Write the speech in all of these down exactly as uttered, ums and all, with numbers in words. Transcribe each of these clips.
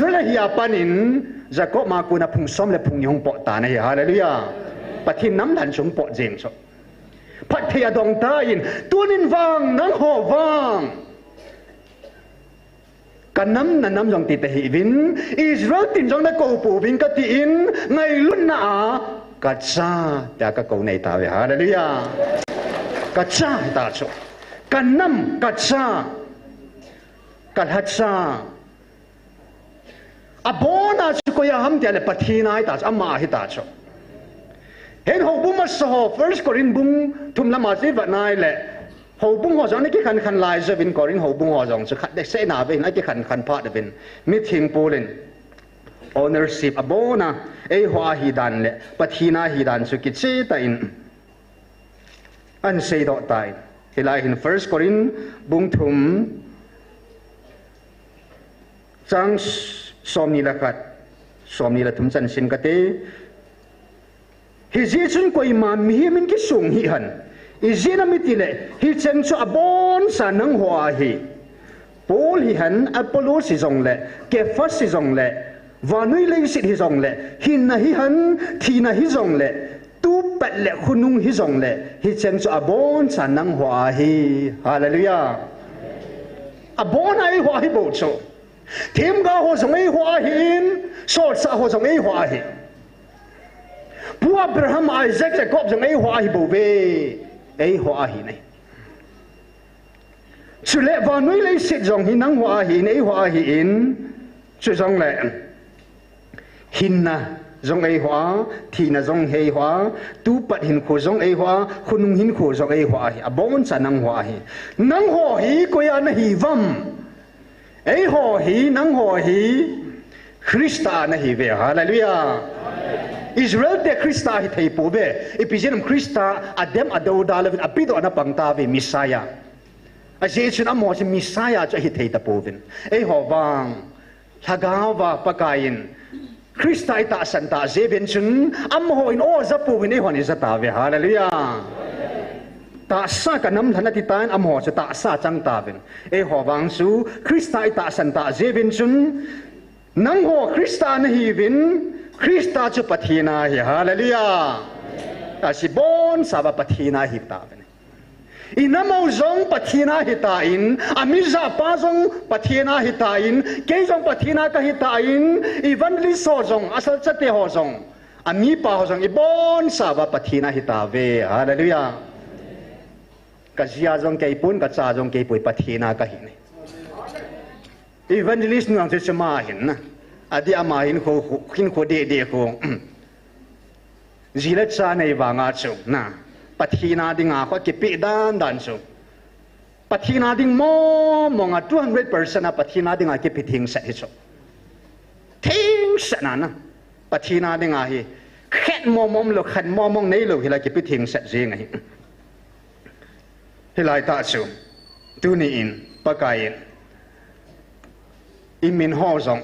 Israel ahi a panin Jacob a kona phung som le phung ni hung pot tan ahi. Hallelujah. Pathen nam lhan chu hung pot jeng chu. Phatthei adong tan, tunin vang, nangho vang, ka nam na nam jong ti tahih uvin, Israel tin jong nakou pouvin katin, ngailutna a kacha tia kakou nai tauve. Hallelujah. Kacha hita chu. Ka nam, kacha, kalhacha. Abona chu koi a ham tia le Pathen a hita chu, ama a hita chu. Hin houbung masa ho, First Corinth bung thum lama chu ivet nai le, houbung ho jong ana kikhen khen lai jouvin, Corinth houbung ho jong chu khat le seh na ve hin akikhen khen phat uvin, mithing pol in ownership abona eiho a hidan le Pathen a hidan chu kicheh tah in ana seidoh tan. Hilai hin First Corinth bung thum chang somni le khat, somni le thum chan sim kate. Hijeh chun koima mihem in kisong hih hen. Ijeh inem itile, hicheng chu aboncha nangho a ahi. Paul hihen, Apollos hijongle, Cephas hijongle, vannoi leiset hijongle, hinna hihen, thina hijongle, tupat le khonung hijongle, hicheng chu aboncha nangho a ahi. Hallelujah. Abona eiho a ahi bou chu. Themgao ho jong eiho a ahin, solchah ho jong eiho a ahi. Pu Abraham, Isaac, Jacob jong eiho a ahi bouve. Eiho a ahi nai. Chule vannoi leiset jong hi nangho a ahin, eiho a ahin. Chujongle hinna jong eiho a, thina jong eiho a, tupat hinkho jong eiho a, khonung hinkho jong eiho a ahi. Aboncha nangho a ahi. Nangho hi koi a nahi uvem? Eiho hi, nangho hi Christa a nahiuve. Hallelujah. Israel te Christa a hithei pouve. Ipi jeh inem, Christa a dem a dou da louvin apedoh a ana pang tauve, Messiah. Ajeh chun amaho chu Messiah chu ahithei tapouvin. Eiho vang, Lhagao va Pakai in Christa itahsan tah jeh uvin chun, amaho in aw ja pouvin eihon ija tauve. Hallelujah. Tahsa ka nam lhan ati tan, amaho chu tahsa chang tauvin. Eiho vang chu Christa itahsan tah jeh uvin chun, nangho Christa a nahiuvin, Christa chu Pathen a ahi. Hallelujah. Ahi, aboncha va Pathen a ahi tauvin. Inam u jong Pathen a ahitan, amijahpa jong Pathen a ahitan, kei jong Pathen a kahitan, evangelist ho jong, asalchate ho jong, amipa ho jong, iboncha va Pathen a ahitauve. Hallelujah. Kaji a jong keipon, kacha jong keipoi, Pathen a kahi nai. Evangelist nu jong chu chuma hin na. Adeh ama hinkho, hinkho deh deh khu. Ji le cha nei vanga chu na, Pathen a dinga khu akipeh dan dan chu, Pathen a ding mong mong a, two hundred percent a Pathen a dinga kipe thengset hi chu. Thengset na na, Pathen a dinga hi khat mong mong lou, khat mong mong neilou hila kipe thengset jeng ahi. Hilai tah chu, tuni in Pakai in imin ho jong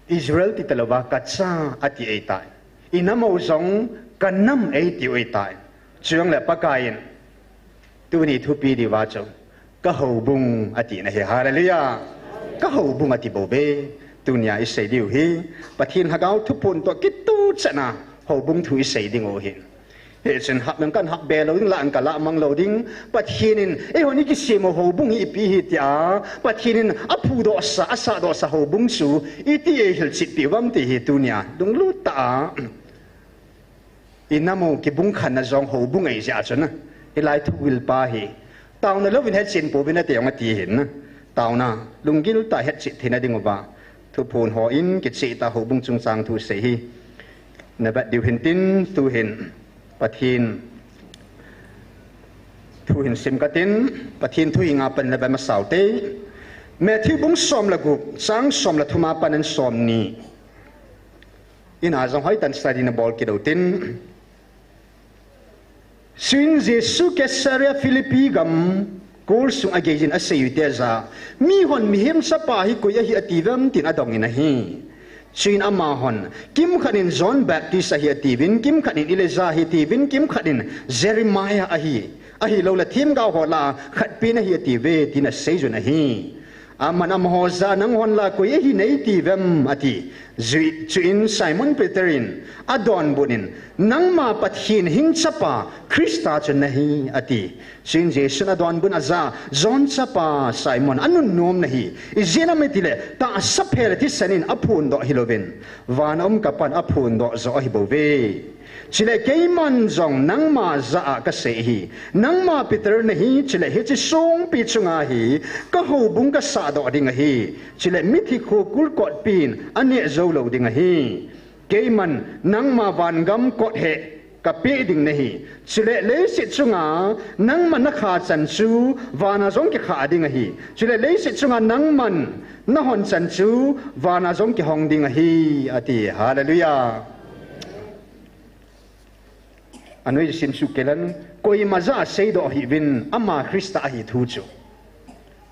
Israel ti talouva, kacha ati eitai. Inam u jong kanam eitiu eitai. Chujongle Pakai in tuni thupi diuva chu, kahoubung ati na ahi. Hallelujah. Kahoubung ati bouve. Tunia isei diu hi, Pathen Lhagao thuphon toh kituchat na houbung thu isei dingu ahi. Hichun hap jong kan hap be lou ding, lah jong kalah mang lou ding. Pathen in eihon ikisem u houbung hi ipi hi tia Pathen in aphudohsa, asahdohsa houbung chu iti eihilchetpeh uvem ti hi tunia lunglut tah a, inam u kibung khenna jong houbung ahi jeh a chun, hilai thugil pa hi taona louvin hetchen pouvin nate jong ati hin, taona lunggil tah a hetchet theina dinguva thuphon hon kicheh tah a houbung chungchang thu sei hi navet diu hintin, tuhin Pathen thu hin sim katin, Pathen thu hi nga pan navet masau te. Matthew bung som le gup, chang som le thum a panin somni. Ina jong hoitah in study nabol kit utin. Chuin Jesu Caesarea Philippi gamkol sung ageiyin aseiyu te jah a, mihon Mihem Chapa hi koi ahi atiuvem tin adongin ahi. Chuin amahon, kimkhat in John Baptist ahi atiuvin, kimkhat in Elijah ahi atiuvin, kimkhat in Jeremiah ahi, ahiloule themgao ho lah a khatpen ahi atiuve, tin aseiyun ahi. Aman amaho jah a, "Nanghon la koi ahi nei tiuvem?" ati. Chuin Simon Peter in adonbut in, "Nangma Pathen hing Chapa Christa chu nahi," ati. Chuin Jesun adonbut in ajah a, "John chapa Simon, anunnom nahi. Ijeh inem itile tahsa phe le thisan in aphondoh hilouvin, van a um ka Pan aphondoh joh ahi bouve. Chule keiman jong nangma jah a kasei ahi, nangma Peter nahi, chule hiche songpi chunga hi kahoubung kasahdoh ding ahi, chule mithi khokul kotpin aneh jou lou ding ahi. Keiman nangma vangam kot he kapeh ding nahi, chule leiset chunga nangman nakha chan chu vana jong kikhah ding ahi, chule leiset chunga nangman nahon chan chu vana jong kihong ding ahi," ati. Hallelujah. Anoi sim suh kei leng, koima jah a seidoh hih uvin, ama Christa ahi thu chu.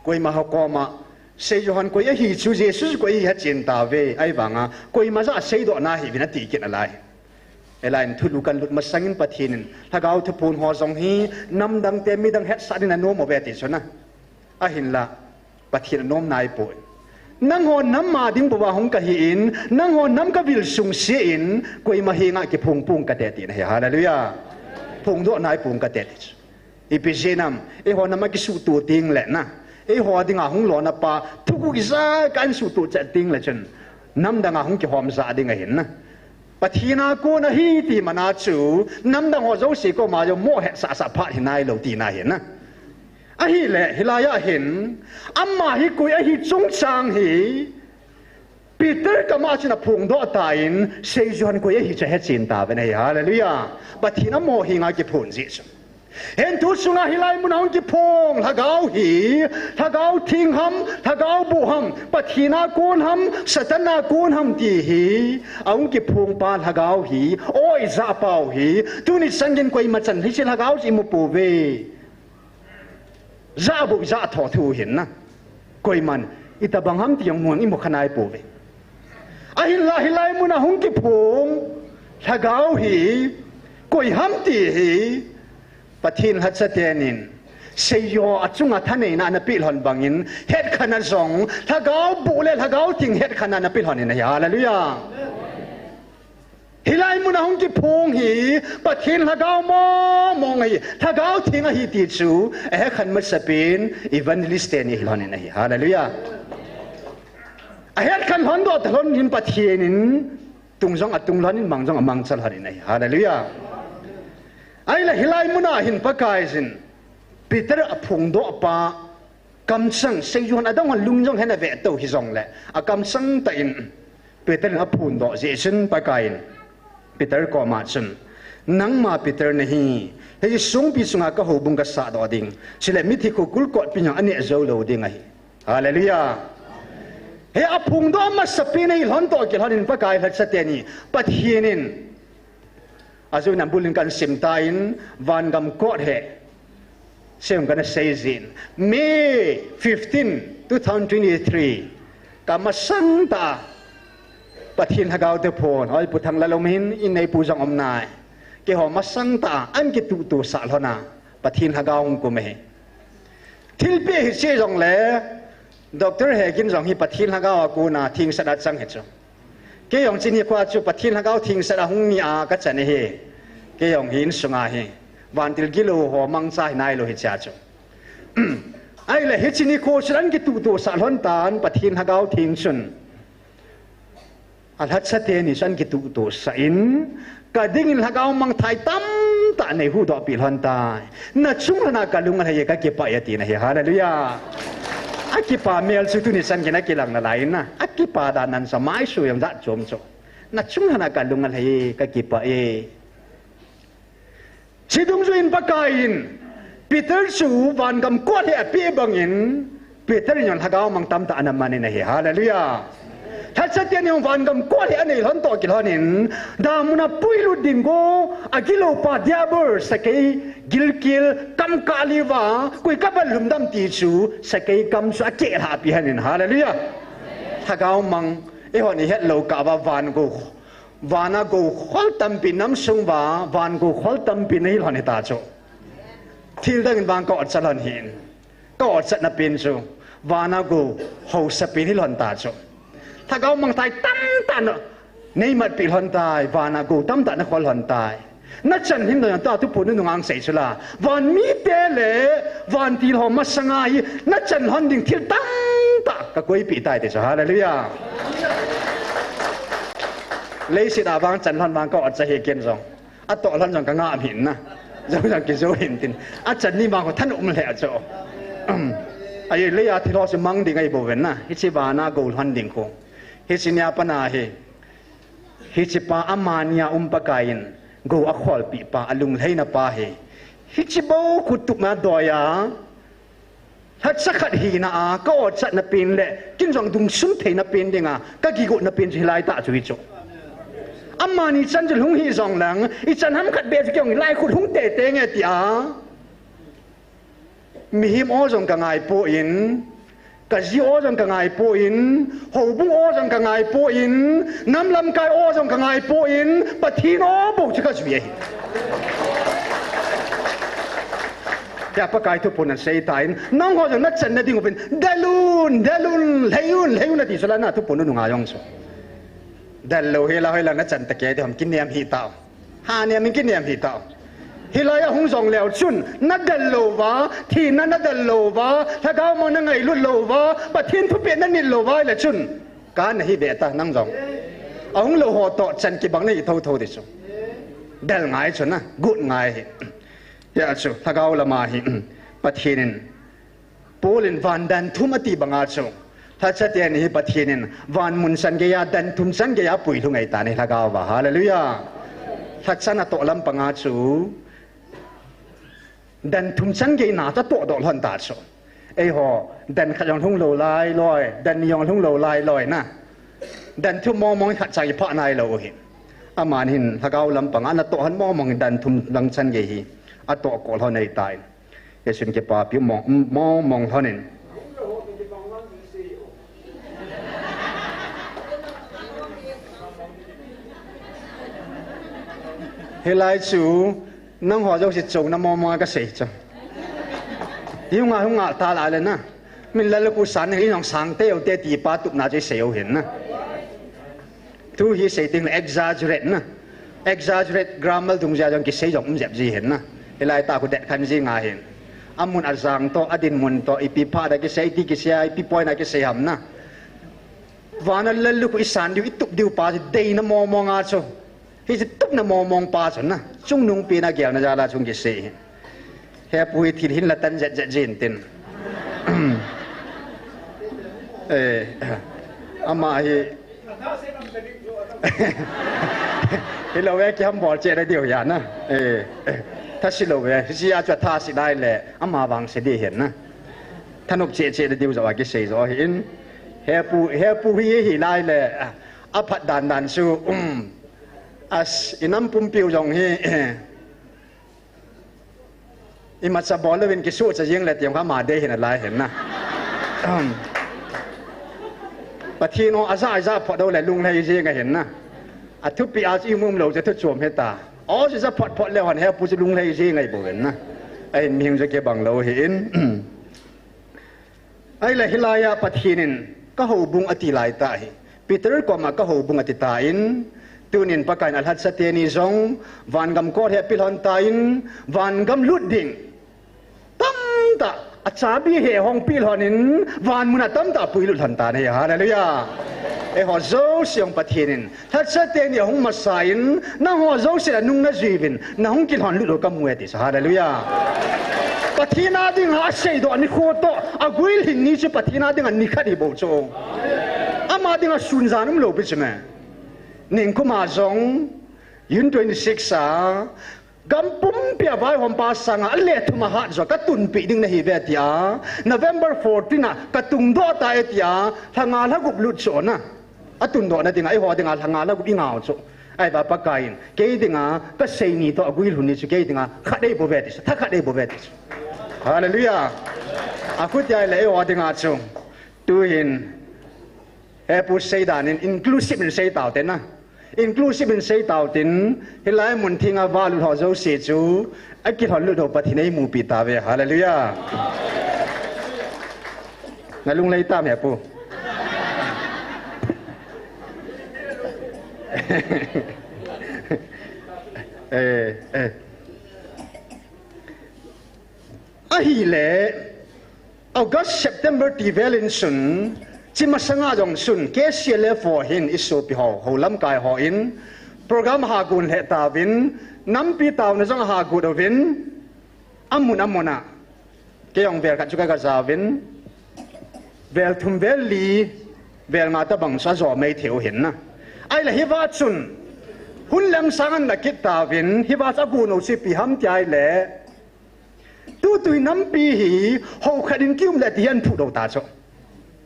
Koima ho koma, "Seijuhan koi ahi chu, Jesu chu koi ahi, hechen tauve, ahivanga koima jah a seidoh nahih uvin," ati kit nalai. Hilai in thulu kalut masangin Pathen in Lhagao thuphon ho jong hi namdang te midang hetsah ding in anom uve ti chu na. Ahinla, Pathen anom naipoi. Nangho nam a ding bou a hung kahi in, nangho nam kavil sungse in, koima henga kiphong pong kate tina ahi. Hallelujah. Phongdoh naipong kate ti chu. Ipi jeh inem, eiho nam a kisuhtoh teng le na, eiho dinga hung lona pa, thuguh ijat kah in suhtoh chet teng le chun, namdang a hung kihom jah ding ahin na. Pathen a kon ahi ti man a chu, namdang ho jouse koma jong mo hetsah sah phat hi nailou tina ahi na. Ahile, hilai a hin, ama hi koi ahi chungchang hi, Peter kama chun aphongdoh tan, "Seijuhan koi ahi chu hechen tauve nei." Hallelujah. Pathen amaho henga kiphong jeh chu. Hin tu chunga hilai mun a hung kiphong Lhagao hi, Lhagao Theng ham, Lhagao boh ham, Pathen a kon ham, Satan a kon ham ti hi, ahung kiphong pa Lhagao hi, oi jah pau hi, tuni chan geiyin koima chan hiche Lhagao chu imu pouve. Jah bou jah tho thu hin na. Koiman, itobang ham ti jong mun imu kha naipouve. Ahinla hilai mun a hung kiphong Lhagao hi, koi ham ti hi, Pathen lhacha tenin, seijuh achunga thaneina anapeh lhon bangin, hetkhen a jong, Lhagao boh le Lhagao Theng hetkhen a anapeh lhon in ahi. Hallelujah. Hilai mun a hung kiphong hi, Pathen Lhagao mong mong ahi, Lhagao Theng ahi ti chu, ahetkhen masapen, evangelist teni ahi lhon in ahi. Hallelujah. Ahetkhen lhon doh ta lhon in Pathen in, tung jong atung lhon in, mang jong amangcha lhon in ahi. Hallelujah. Ahile hilai mun a hin Pakaiyin, Peter aphongdoh pa, kamchang, seijuh hon adang hon lung jong hin ave tou hijongle, akamchang tah in, Peter in aphondoh jeh chun Pakaiyin, Peter koma chun, "Nangma Peter nahi, hiche songpi chunga kahoubung kasahdoh ding, chule mithi khokul kotpin jong aneh jou lou ding ahi." Hallelujah. Hi aphongdoh masapen ahi lhon toh kilhon in Pakai lhacha teni, Pathen in, ajou in abul in kahin sim tan, vangam kot he, seiyong kana seijin, May fifteen, two thousand twenty-three, kamasang tah a Pathen Lhagao thuphon, hoi Pu Thanglalom hin, in neipu jong um nai. Keiho masang tah a ahin kituhtoh sah lhon a, Pathen Lhagao hung kum ahi. Thilpeh hiche jongle, Doctor Hekin jong hi Pathen Lhagao a kona thengsel a chang hi chu. Kei jong chuni khoa chu Pathen Lhagao thengsel a hung mi a kachan ahi. Kei jong hi insunga hi vantil gilou ho mangcha hi nailou hiche a chu. Ahile hiche nikho chun ahin kituhtoh sah lhon tan Pathen Lhagao Theng chun. Alhacha teni chun ahin kituhtoh sah in, kadingin Lhagao mangthah tamtah nei huhdoh peh lhon tai. Nachung lhon a kalung alhai e, kakipah e atin ahi. Hallelujah. Akipa mel chu tuni chan geiyin akilang nalai in a, akipa dan nan sa mai su jong jat chom chu. Nachung lhon a kalung alhai e, kakipah e. Chudungjuiyin Pakaiyin, Peter chu vangam kot he apeh bangin, Peter in jong Lhagao mang tamtah ana man in ahi. Hallelujah. Lhacha teni jong vangam kot he anei lhon toh kilhon in, damun a puilut ding go, agilou pa Diabol, sakei gilkel, kam kah liuva, koi kaban lhumdam ti chu, sakei kam chu akeh lhah pi lhon in. Hallelujah. Lhagao mang, eihon ihet lou kah uva van go, van a go khol tampi, nam sung uva van go khol tampi nahi lhon hita chu. Thil dang in vang ka otcha lhon hin. Ka otchatna pen chu, Vana gou haosapen hi lhon ta chu. Lhagao mangthah tamtah na neimatpi lhon tai, vana gou tamtah nakhol lhon tai. Nachan him lou jong tua thuphon nunung a sei chu la. Van mite le vantil ho masanga hi nachan lhon ding thil tamtah kakoipeh tai ti chu. Hallelujah. Leiset a vang chan lhon vang ka-ot cha hi ken jong. Atoh lhon jong kangah hih in na. Jong jong kijou hih in tin. Achan ni vang ho thanom lheh chu. Ahile leiya thil ho chu mang ding ahi bou vin na. Hiche vana gou lhon ding khu. Hiche nia pat a hi. Hiche pa amani a um Pakai in gou akholpeh pa, alunglhaina pa hi. Hiche bou khu tupna doi a. Lhacha khat hina a, ka-otchatna pen le, ken jong dungsun theina pen dinga, kagigotna pen chu hilai tah chu hichu. Amani chan chu lhung hih jong leng, ichan ham khat beh chu kei jong lai khu lhung teitei nge tia. Mihem o jong kangai poi, kaji o jong kangai poi, houbung o jong kangai poi, nam lamkai o jong kangai poi, Pathen o bou chu kajui ahi. Tia Pakai thuphon asei tan, nangho jong nachanna ding uvin, del un, del un, lhai un, lhai un ati chu la na thuphon nunung a jong chu. Del lou hila hoilang nachan ta kei ti ham kinem hih tau. Hanem in kinem hih tau. Hilai a hung jong leu chun, nadel louva, thina nadel louva, lhagao mang nangailut louva, Pathen thupeh nanit louva ahile chun. Ka nahi ve ta nang jong. Ahung lou ho toh chan kibang nahi thotho ti chu. Del ngai chu na, got ngai hi. Hia chu, lhagao lama hi, Pathen in, Paul in van dan thum ati banga chu. Lhacha teni hi Pathen in, van mun chan geiya, dan thum chan geiya puilhung ahitan ahi lhagao va. Hallelujah. Lhachan atoh lampanga chu. Dan thum chan geina chu atohdoh lhon ta chu. Eiho, dan khat jong lhung lou lailoi, dan ni jong lhung lou lailoi na. Dan thum mongmong khat cha iphah nailou u hi. Aman hin lhagao lampanga natoh lhon mongmong dan thum lang chan gei hi. Atohkol lhon ahitan. Jesun kipapi mong, mongmong lhon in. Hilai chu, nangho jouse chonna mongmong a kasei chu. Hung a, hung a, ta la le na. Min lal khu san, in jong sang teu te ti pa tupna chu isei u hin na. Thu hi sei teng le exaggerate na. Exaggerate grammar dungjuia jong kisei jong um jep ji hin na. Hilai tah khu det khan ji ngai hin. Amun ajang toh, adinmun toh, ipi phat a kisei, iti kisei a, ipi point a kisei ham na. Vana lallukhuh isan diu, itup diu pa chu deina mongmong a chu. Hiche tupna mongmong pa chu na. Chungnungpen a gelna jal a chung kisei hin. Hepu hi thil hin la tan jet jet jin tin. Eh, ama hi. Hilou e, kihambol cheh na diu ahi na. Eh, thase lou e. Hiche a chu thase nai le, ama vangse ding ahi na. Thanop cheh cheh na diu joh a kisei joh ahin. Hepu, hepu hi hilai le, aphat dan dan chu, um, as, inam pumpiu jong hi, Imacha bol louvin kisuhcha jing le tiang kha ama dei hin alai hin na. Pathen o aja aja phot lou le lunglhai jing ahin na. Athupi a chu imu um lou chu thu chom hita. O chu ja phot phot leu hen hepu chu lunglhai jing ahi bou hin na. Ahin mihing chu kibang lou ahin. Ahile hilai a Pathen in ka houbung ati lai tah hi. Peter koma ka houbung ati tan, tunin Pakai in alhacha teni jong, vangam kot hi ape lhon tan, vangam lut ding. Tamtah, achabi hi ahong pe lhon in, van mun a tamtah apui lut lhon tan ahi. Hallelujah. Eiho jouse jong Pathen in Lhacha teni ahung masa in, nangho jouse anung najui uvin, nahung kilhon lut u kamu e ti chu. Hallelujah. Pathen a dinga aseidoh nikho toh, aguilhin ni chu Pathen a dinga nikhat hi bou chu. Ama dinga sun jan um lou pi chu me. Ningkum a jong, June twenty-six a, Gam pumpi a vaihompa sanga alethum ahat joh katunpeh ding nahi uve tia, November fourteen a katungdoh tai tia, lha nga lha gup lut chu na. Atundoh na dinga, eiho dinga lha nga lha gup ingah u chu. Ahivang Pakai in, kei dinga, kasei ni toh aguilhun ni chu kei dinga, khat eibol uve ti chu, thakhat eibol uve ti chu. Hallelujah. Akhutia le eiho dinga chu. Tuhin, Hepu seidan in inclusive in seitau te na. Inclusive in seitau tin, hilai mun thenga valut ho jouse chu, akilhon lut ho Pathen in eimupi tauve. Hallelujah. Nalung lei tam he pu. Eh, eh. Ahile, August, September ti vel in chun, chi masanga jong chun, K C L F ho hin i sopi ho, ho lamkai ho in, program ha gon lheh tauvin, nampi taona jong ha got uvin, amun amun a, kei jong vel khat chu ka, ka jauvin, vel thum vel li, vel nga tabang chu ajo mei thei u hin na. Ahile hiva chun, hun lem sang an la kit tauvin, hiva chu agon u chu ipi ham ti ahile, Tutu hi nampi hi, ho khat in kium le ti hi aphut u ta chu.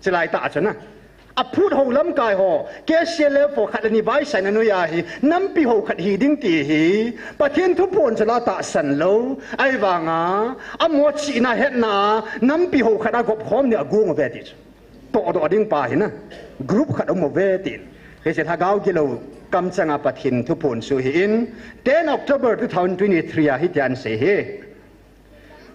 Chilai tah chu na. Aphut ho lamkai ho, K C L F ho khat le ni vaisai na noiya hi, nampi ho khat hi ding ti hi, Pathen thuphon chu la tahsan lou, ahivanga, amaho chihna hetna, nampi ho khat a gop khom ni agung uve ti chu. Tohdoh ding pa hi na, group khat um uve tin. Hiche lhagao gilou kamchanga Pathen thuphon chu hi in, ten October two thousand twenty-three a hitian sei hi.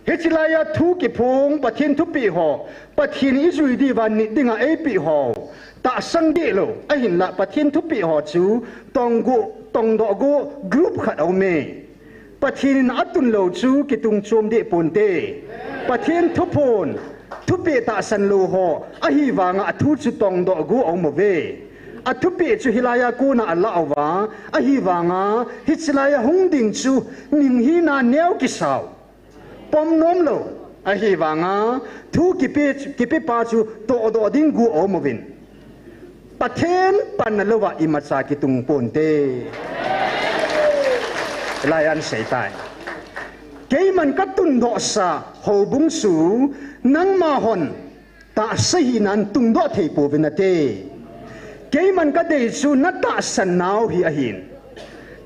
Hiche laiya thu kiphong Pathen thupeh ho, Pathen ijui diuva nit dinga eipeh ho, tahsan deh lou, ahinla Pathen thupeh ho chu tonggu, tongdoh gu group khat aume. Pathen in atun lou chu kitung chom deh ponte. Pathen thuphon, thupeh tahsan lou ho, ahivanga athu chu tongdoh gu aum uve. Athupeh chu hilaiya kona ala uva, ahivanga hiche laiya hung ding chu minghina neo kisau. Pom nom lou, ahivanga thu kipe, kipe pa chu tohdoh ding gu aum uvin. Pathen panna louva imacha kitung ponte. Laiyan seitai. Keiman katundoh sa houbung chu nangma hon tahsa hinan tungdoh thei pouvin nate. Keiman kadei chu natahsan nau hi ahin.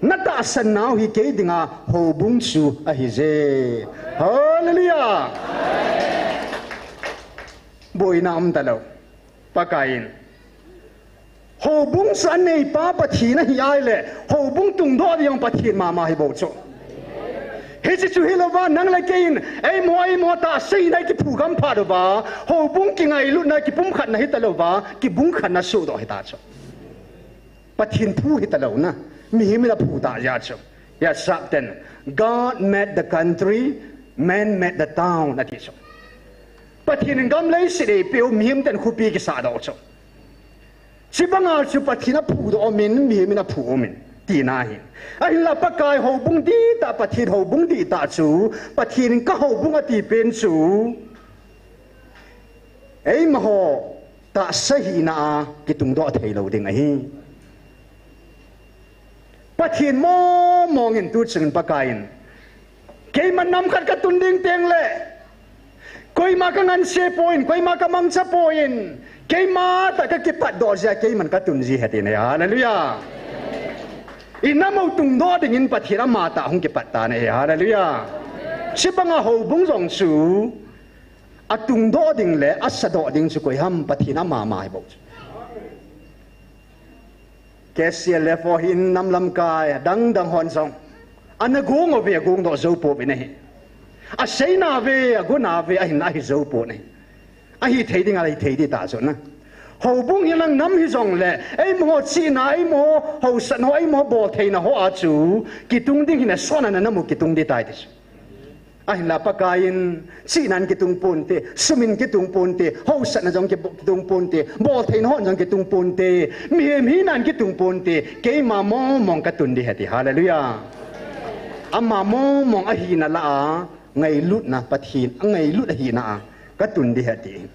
Natahsan nau hi kei dinga houbung chu ahije. Hallelujah. Boina um talou. Pakaiyin. Houbung chu aneipa Pathen ahi ahile, houbung tungdoh ding jong Pathen mama hi bou chu. Hiche chu hilouva, nang le keiyin, eimaho, eimaho tahsa hina ikiphu gam phat uva, houbung kingailutna, kipumkhatna hitalouva, kibungkhatna sohdoh hita chu. Pathen phu hitalouna, mihem in aphu tah jeh chu. Hia sapten, God made the country, man made the town, ati chu. Pathen in gam leiset eipeh u, mihem ten khopi kisahdoh chu. Chubanga chu Pathen aphudoh umin, mihem in aphu umin, tina ahi. Ahinla Pakai houbung dihtah, Pathen houbung dihtah chu, Pathen in kahoubung ati pen chu, eimaho tahsa hina a kitungdoh theilou ding ahi. Pathen mongmong in tuchungin Pakaiyin, keiman nam khat katun ding tengle, koima kanganse poi, koima kamangcha poi, keimatah kakipatdoh jeh a keiman katun ji ahi tina ahi. Hallelujah. Inam u tungdoh dingin Pathen amatah hung kipat tan ahi. Hallelujah. Chubanga houbung jong chu atungdoh ding le asadoh ding chu koiham, Pathen amama hi bou chu. K C L F ho hin nam lamkai dangdang hon jong ana gong uve, agongdoh jou pouvin ahi. Aseinauve, agonauve, ahin ahi jou pon ahi. Ahithei ding, ahithei ding tah chu na. Houbung hilang nam hijongle, eimaho chihna, eimaho haosatna ho, eimaho boltheina ho a chu kitung ding hina, sona na nam u kitung ding tai ti chu. Ahinla Pakaiyin, chihnan kitung ponte, sumin kitung ponte, haosatna jong ki, kitung ponte, boltheina hon jong kitung ponte, mihem hinan kitung ponte, keima mongmong katun ding ahi ati. Hallelujah. Ama mongmong ahina lah a, ngailutna Pathen, angailut ahina a, katun ding ahi ati.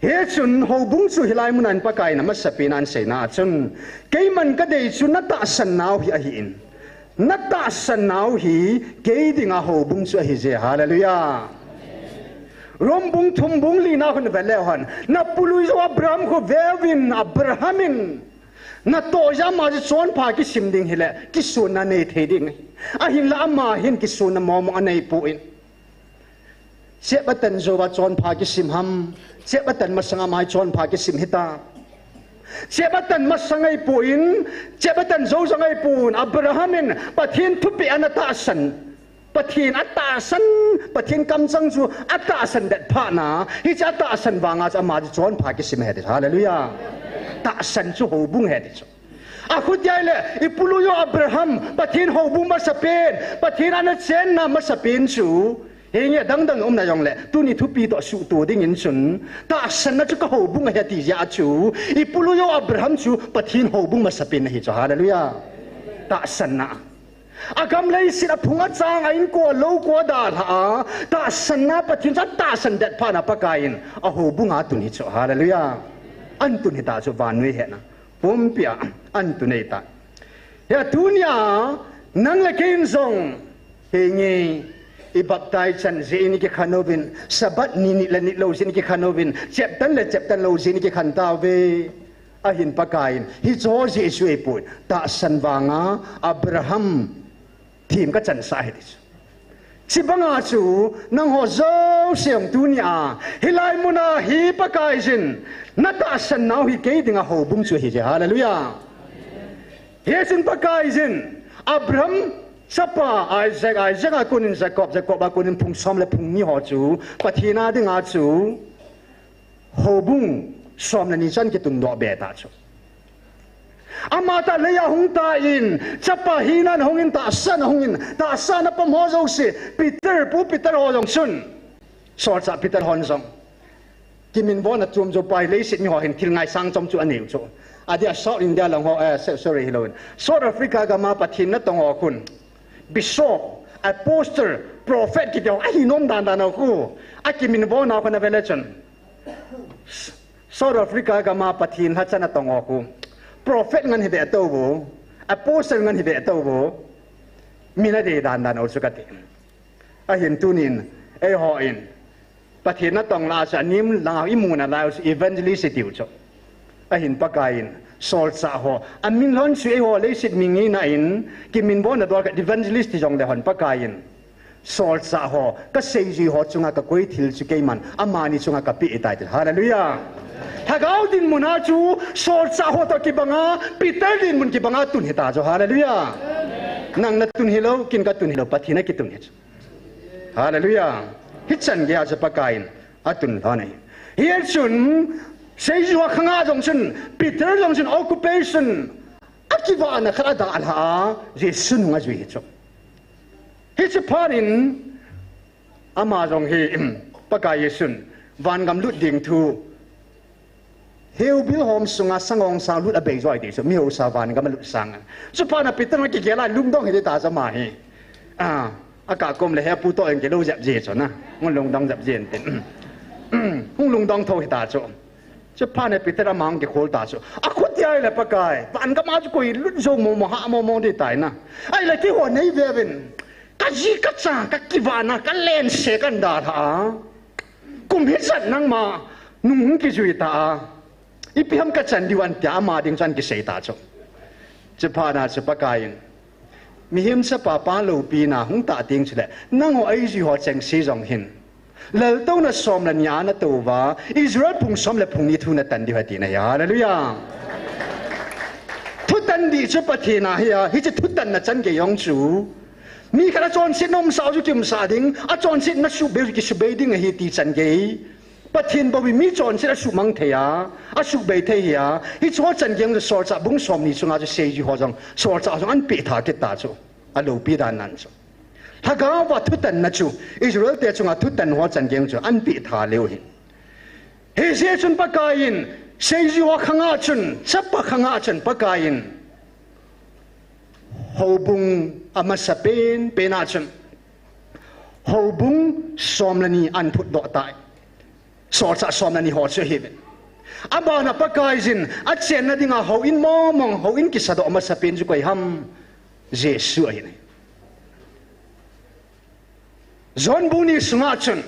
Hichun houbung chu hilai munan Pakaiyin amasapen a aseina a chun, keiman kadei chu natahsan nau hi ahin. Natahsan nau hi kei dinga houbung chu ahije. Hallelujah. Rom bung thum bung lina hung veleu hen. Napului jou Abraham khu veuvin, Abraham in natoh jeh a ama chu chonpha kisim ding hile, kisonna nei thei ding ahi. Ahinla ama hin kisonna mongmong anei poi. Chep atan jouva chonpha kisim ham? Chep atan masanga ama hi chonpha kisim hita. Chep atan masang ahipoi, chep atan jou jong ahipoi. Abraham in Pathen thupeh ana tahsan, Pathen atahsan, Pathen kamchang chu atahsan det phat na, hiche atahsan vanga chu ama chu chonpha kisim ahi ti chu. Hallelujah. Tahsan chu houbung ahi ti chu. Akhutia ahile, ipulu u Abraham, Pathen houbung masapen, Pathen ana chenna masapen chu, henge dangdang umna jongle, tuni thupi toh suhto dingin chun, tahsanna chu ka houbung ahi ati jeh a chu, ipulu u Abraham chu Pathen houbung masapen ahi chu. Hallelujah. Tahsanna. Agam leiset aphung achang a inko lou ko dalha a, tahsanna Pathen chu atahsan det phat na Pakai in ahoubung a tun hi chu. Hallelujah. An tun hita chu vannoi hetna pumpia an tun ahitai. Hia tunia nang le kei in jong, henge, i baptize chan jeh in i kikhen uvin, Sabbath ni nit le nit lou jeh in i kikhen uvin, cheptan le cheptan lou jeh in i kikhen tauve. Ahin Pakai in, hiche ho jeh chu ahipoi, tahsan vanga Abraham thim kachansah ahi ti chu. Chubanga chu, nangho jouse jong tunia, hilai muna hi Pakaiyin, natahsan nau hi kei dinga houbung chu ahi je. Hallelujah. Hichun Pakaiyin, Abraham chapa Isaac, Isaac a konin Jacob, Jacob a konin phung som le phung ni ho chu, Pathen a dinga chu, houbung som le ni chan kitundoh be ta chu. Ama tah leiya hung tan, chapa hina ahungin, tahsa ahungin, tahsa apam ho jouse, Peter, Pu Peter ho jong chun, Solchah Peter hon jong, kiminvona chom jou pa hi leiset mi ho hin thil ngaisang chom chu aneiu chu. Adia South India lang ho, eh, so-, sorry, hilou in, South Africa gama Pathen natong ho khun, Bishop, Apostle, Prophet kiti ho ahi nom dandan u khu, akiminvona khu nave le chun, South Africa gama Pathen lhacha natong ho khu, Prophet ngen hi ve tou vo, Apostle ngen hi ve tou vo, mi nadei dandan u chu kati. Ahin tunin, eihon, Pathen natong lah a chu anem langa imu nalai u chu evangelist itiu chu. Ahin Pakaiyin, solchah ho, amin lhon chu eiho leiset mi ngeina in, kiminvona dol khat evangelist ti jongle hon Pakaiyin, solchah ho, kaseijui ho chunga kakoi thil chu keiman, amani chunga kapeh tai ti. Hallelujah. Lhagao dinmun a chu, solchah ho toh kibanga, Peter dinmun kibanga tun hita chu. Hallelujah. Nang natun hilou, ken katun hilou, Pathen akitun hi chu. Hallelujah. Hichan geiya chu Pakaiyin atun lhon ahi. Hichun, seijui ho khanga jong chun, Peter jong chun occupation akivahna khat adalha a, Jesu nung ajui hi chu. Hiche phat in, ama jong hi, Pakai Jesun, vangam lut ding thu, Heubil hom sunga sangongsang lut abei jo ahi ti chu, mi hausa vangam alut sanga. Chuphat na Peter in akigel a lungdong hiti ta chu ama hi. A, akah kom le hepu toh in kilou jep ji chu na. Hung lungdong jep ji in tin. Hung lungdong thou hita chu. Chuphat na Peter ama hung kikhol ta chu. Akhutia ahile Pakai, vangam a chu koi lut jou mo mo ha mo mo ti tai na. Ahile keiho neive uvin. Kaji kacha, kakivahna, kalense kan dalha a. Kum hijat nangma nung hung kijui ta a. Ipi ham kachan diu ham tia ama ding chun kisei ta chu. Chuphat na chu Pakaiyin, mihem chapa pa loupina hung tah teng chule, nangho eijui ho chengse jong hin, laltouna som le ni a natou uva, Israel phung som le phung ni thu natan diu ahi tina ahi. Hallelujah. Thutan dih chu Pathen a ahi a, hiche thutanna chan gei jong chu, mi khat achonsetna umsah u chu kiumsah ding, achonsetna subei u chu kisubei ding ahi ti chan gei. Pathen bou in mi chonset asuhmang thei a, asubei thei ahi a, hiche ho chan gei jong chu Solchah bung somni chunga chu seijui ho jong, solchah jong anpeh tha kit ta chu. Aloupi dan nan chu. Lhagao a thutanna chu, Israel te chunga thutan ho chan gei jong chu anpeh tha leu ahi. Hijeh chun Pakaiyin, seijui ho khanga chun, chapa khanga chun Pakaiyin, houbung amasapen, pen a chun, houbung som le ni ahin phutdoh tai. Solchah som le ni ho chu ahiuve. Abana Pakaiyin, achenna dinga houin mong mong, houin kisadoh amasapen chu koi ham? Jesu ahi. John bung ni sunga chun,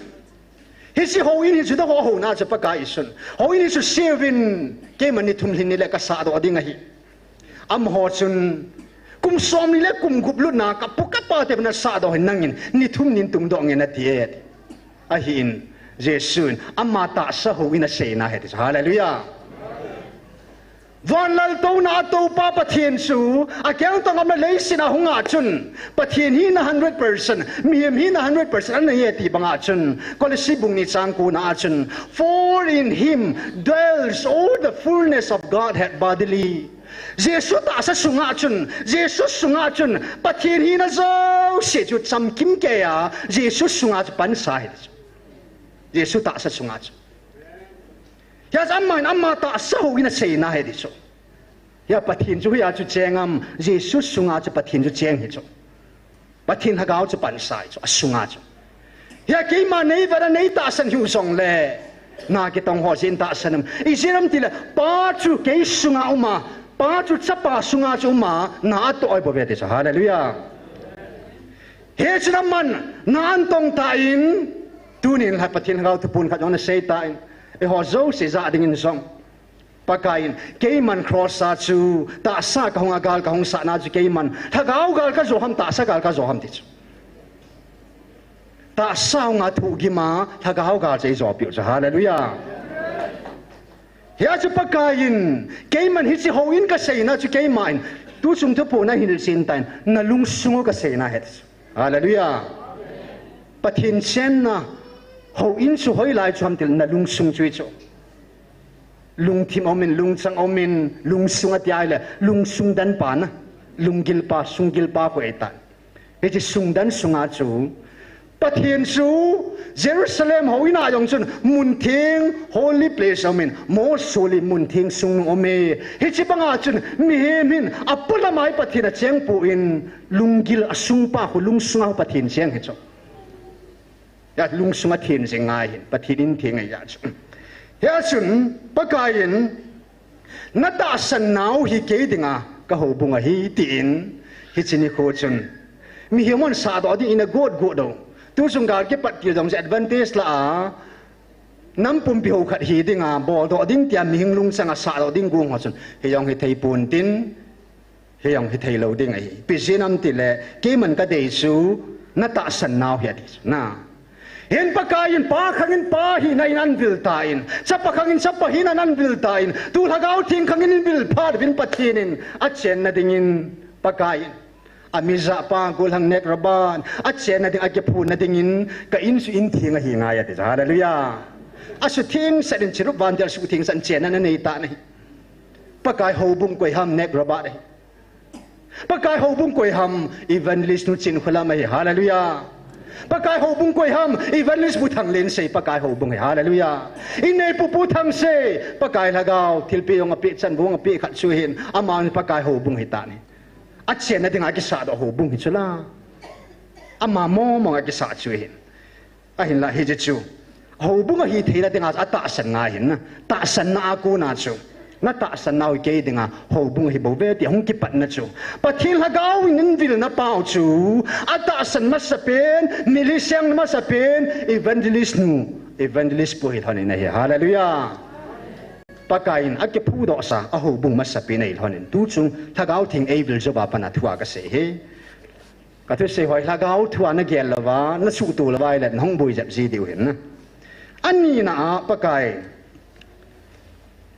hiche houin hi Juda ho houna chu Pakai Jesun, houin hi chu seuvin, keiman ni thum lhin ni le kasahdoh ding ahi. Amaho chun, kum somni le kum gup lutna kapu kapa te bou nasahdoh hin nangin ni thum nin tungdoh nge nati e. Ahin, Jesun, ama tahsa houin aseina ahi ti chu. Hallelujah. Van laltouna a toupa Pathen chu, akeng tong gamla leiset a hung a chun, Pathen hina hundred percent, mihem hina hundred percent ana hi ti banga chun, Colossae bung ni chang ko na a chun, "For in him dwells all the fullness of Godhead bodily." Jesu tahsa sunga chun, Jesu sunga chun, Pathen hina jouse chu chamkim kei a, Jesu sunga chu pansa ahi chu. Jesu tahsa sunga chu. Hia chu aman ama tahsa houin a seina ahi ti chu. Hia Pathen chu hia chu cheng am, Jesu sunga chu Pathen chu cheng hi chu. Pathen Lhagao chu pansa ahi chu, asunga chu. Hia keima nei vela nei tahsan hiu jongle, na kitong ho jin tahsan am. Ijeh inem itile, Pa chu kei sunga uma, Pa chu Chapa sunga chu uma, na atoh ahi bouve ti chu. Hallelujah. Hichun aman, na atong tan, tunin la Pathen Lhagao thuphon khat jong nasei tan, eiho jouse jah dingin jong. Pakaiyin, keiman cross a chu, tahsa kahung a gal kahung sahna chu keiman, Lhagao gal kajo ham, tahsa gal kajo ham ti chu. Tahsa hunga thohgim a, Lhagao gal chu eijo piu chu. Hallelujah. Hia chu Pakaiyin, keiman hiche houin kaseina chu keiman, tuchung thuphon a hin chen tan, na lungsung u kaseina ahi ti chu. Hallelujah. Pathen chenna, houin chu hoilai chu ham tile na lungsung chu ahi chu. Lungthim aumin, lungchang aumin, lungsung ati ahile, lungsung dan pa na, lunggil pa, sunggil pa khu ahitai. Hiche sungdan sunga chu, Pathen chu Jerusalem houin a jong chun, muntheng, holy place aumin, most holy, muntheng sung aume. Hiche banga chun, mihem hin, apolam a hi Pathen acheng poi, lunggil asung pa khu, lungsunga Pathen cheng hi chu. Hia lungsung athen jing ngai hin, Pathen in theng ahi chu. Hia chun, Pakaiyin, na tahsan nau hi kei dinga, ka houbung ahi, tin, hiche nikho chun. Mihem hon sahdoh dingin agot got u. Tuchung gal kipat til jong chu advantage la a, nam pumpi ho khat hi dinga, boldoh ding tia mihing lungchang a sahdoh ding gong ho chun. Hijong hithei pon tin, Hijong hithei lou ding ahi. Ipi jeh inem itile, keiman kadei chu, na tahsan nau hi ati chu. Na. Hin Pakaiyin Pa khangin Pa hina in anvil tan. Chapa khangin Chapa hina in anvil tan. Tu Lhagao Theng khangin invil phat uvin Pathen in. Achenna dingin Pakaiyin. Amijah pa gollhang Nat Roberts. Achenna ding akiphonna dingin. Ka in chu in theng ahi ngai ati chu. Hallelujah. Asutheng sah in Cherub vantil suhtheng sah in chenna anei tan ahi. Pakai houbung koi ham Nat Roberts ahi. Pakai houbung koi ham Evangelist nu Chinkholam ahi. Hallelujah. Pakai houbung koi ham Evangelist Pu Thanglensei Pakai houbung ahi. Hallelujah. Inneipu Pu Thangsei Pakai Lhagao thilpeh jong apeh chan bou jong apeh khat chu ahin ama Pakai houbung ahitan ahi. Achenna dinga kisahdoh houbung hi chu la. Ama mong mong a kisah chu ahin. Ahinla hiche chu. Houbung ahi theina dinga atahsan ngai hin na. Tahsanna a kona chu. Na tahsan nau hi kei dinga houbung ahi bouve ti hung kipatna chu. Pathen Lhagao in invilna pau chu. Atahsan masapen, mi lhiseng masapen, evangelist nu, evangelist pu hi lhonin ahi. Hallelujah. Pakaiyin akiphudohsa, ahoubung masapen ahi lhonin. Tuchung Lhagao Theng eivil jouva pat a thua kasei hi. Ka thusei hoi Lhagao thua nagel louva, nasuhto louva ahile, nahung boi jep ji diu hin na. Anina a Pakai.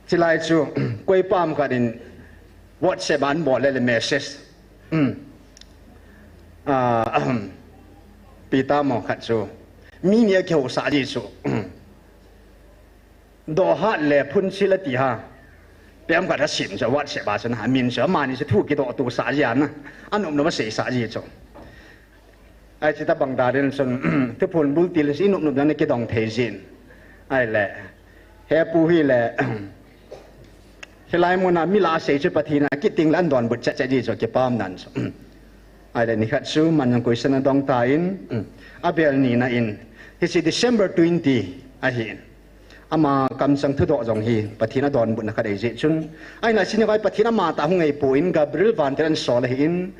Chulai chu, koipa ham khat in WhatsApp a anbol le le message. Um. Ah, ahem. Peter mo khat chu. Mi ni akihousah ji chu. Dohat le Phunchil ati ha. Pem khat asim chu WhatsApp a chun ha min chu amani chu thu kidoh tosah ji ana. Anop nop aseisah ji chu. Ahi chuti bang dan in chun thuphon bultil chu inop nop dan a kidong thei jin. Ahile. Hepu hile. Hilai muna mi la sei chu Pathen a kiti le adonbut chet chet ji chu kipah dan chu. Ahile nikhat chu man jong question adong tan, abel nina in, hiche December twenty ahin. Ama kamchang thudoh jong hi Pathen adonbutna khat ahi jeh chun. Ahina hiche nikho hi Pathen amatah hung ahipon Gabriel vantil in asol ahin.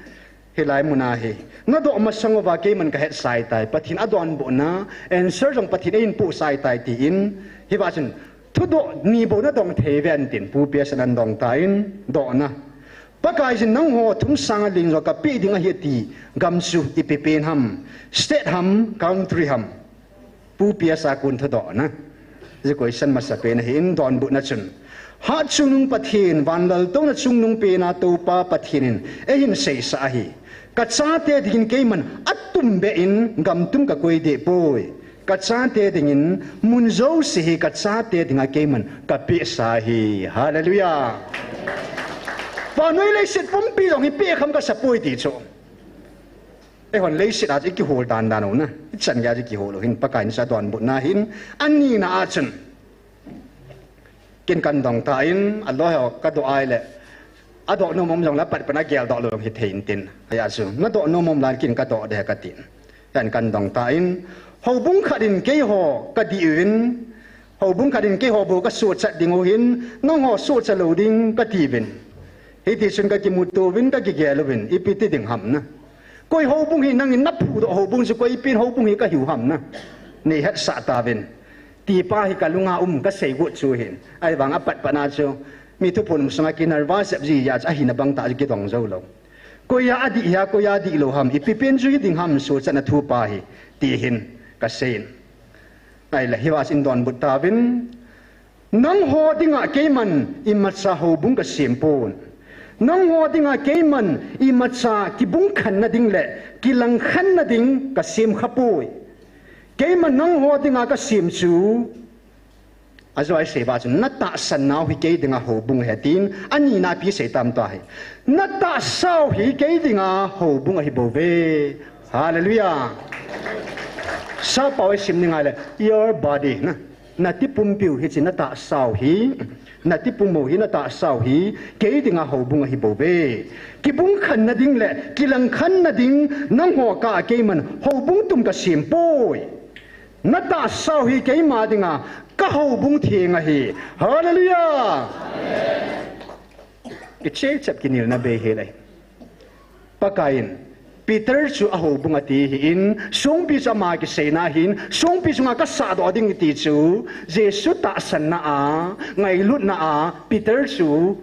Hilai muna hi. Nadoh masang uva keiman kahetsah tai. Pathen adonbutna, answer jong Pathen in eipuisah tai tin. Hiva chun, thudoh ni bou nadong thei uvin tin, Pu P S in adong tan, dohna. Pakaiyin nangho thum sanga ling jo kapeh ding ahi ati, gam chu ipi pen ham, state ham, country ham. Pu P S a kon thudohna. Hiche question masapen ahin donbutna chun. Hatchungnung Pathen, vanlaltouna chungnung pena Toupa Pathen in eihin seisah ahi. Kachate dingin keiman atum behin gamtum kakoi deh poi. Kachate dingin mun jouse hi kachate dinga keiman kapehsa ahi. Hallelujah. Vannoi leiset pumpi jong hi pehkham kasapoi ti chu. Eihon leiset a chu ikihol dandan u na. Ichan geiya chu ikihol u hin Pakai in chu adonbutna hin. Anina a chun, ken kandong tan, aloi ho kadoh a ahile, adoh nom um jongle apatpat a geldoh lou hithei intin. Hijeh a chu, nadoh nom um lan ken kadoh ding ahi kati. Ken kandong tan, houbung khat in keiho kadih uvin, houbung khat in keiho bou kasochat ding u hin, nangho sochat lou ding kati uvin. Hitichun kakimuto uvin, kakigel uvin, ipi ti ding ham na. Koi houbung hi nangin naphudoh houbung chu koi pen houbung hi kahiu ham na. Neihetsah tauvin. Tipa hi kalunga um kasei got chu hin. Ahivang apatpat a chu, mi thuphon um sunga kinervous jep ji a chu ahina bangtah chu kidong joulou. Koiya adih hia, koiya adih lou ham, ipi pen chu hiding ham sochatna thupa hi, ti hin kaseiyin. Ahile hiva chu eidonbut tauvin. Nangho dinga keiman imacha houbung kasem pon. Nangho dinga keiman imacha kibungkhanna ding le kilangkhanna ding kasemkhapoi. Keiman nangho dinga kasem chu, ajo a isei uva chu, natahsannau hi kei dinga houbung ahi tin, anina pi sei tam tua hi. Natahsau hi kei dinga houbung ahibouve. Hallelujah. Sappao isim ni ngaile, your body na. Nati pumpiu hiche natahsau hi, nati pummo hi natahsau hi, kei dinga houbung ahibouve. Kibungkhanna ding le kilangkhanna ding nangho kah a keiman houbung tum kasem poi. Natahsau hi keima dinga kahoubung theng ahi. Hallelujah. Kichepchep kinelna bei hel ahi. Pakaiyin, Peter chu ahoubung ati ahin, songpi chu ama kiseina ahin, songpi chunga kasahdoh ding ati chu, Jesu tahsanna a, ngailutna a, Peter chu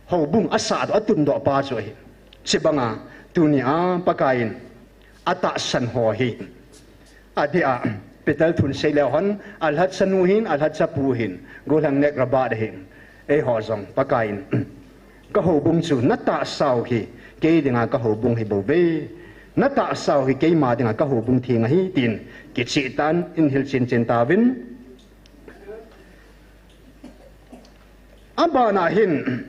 houbung asahdoh, atundoh pa chu ahi. Chubanga, tunia, Pakaiyin, atahsan ho hi. Adeh a, Peter thun sei leu hen, alhatchanu hin, alhatchapu hin, gollhang nek rabat hin, eiho jong, Pakaiyin, kahoubung chu natahsau hi, kei dinga kahoubung ahibouve. Natahsau hi keima dinga kahoubung theng ahi, tin kicheh tah in eihil chenchen tauvin. Abana hin,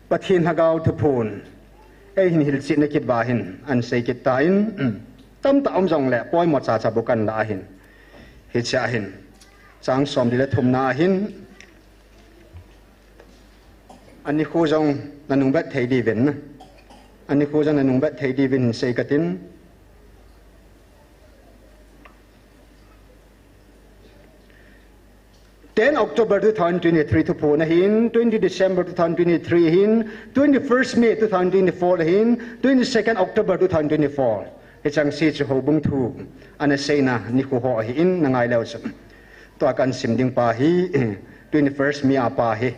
Pathen Lhagao thuphon, eihin hilchetna kit uva hin, ahin sei kit tan, tamtah um jongle, poimo chacha bou kahin lah ahin. Hichea hin, chang som li le thumna ahin, anikho jong nanung vet thei diuvin, anikho jong nanung vet thei diuvin sei katin. Ten October two thousand twenty-three thuphon ahin, twenty December two thousand twenty-three ahin, twenty-first May two thousand twenty-four ahin, twenty-second October two thousand twenty-four. Hicheng se chu houbung thu ana seina nikho ho ahin, nangai leu chun. Tua kahin sim ding pa hi, twenty-first May a pa hi.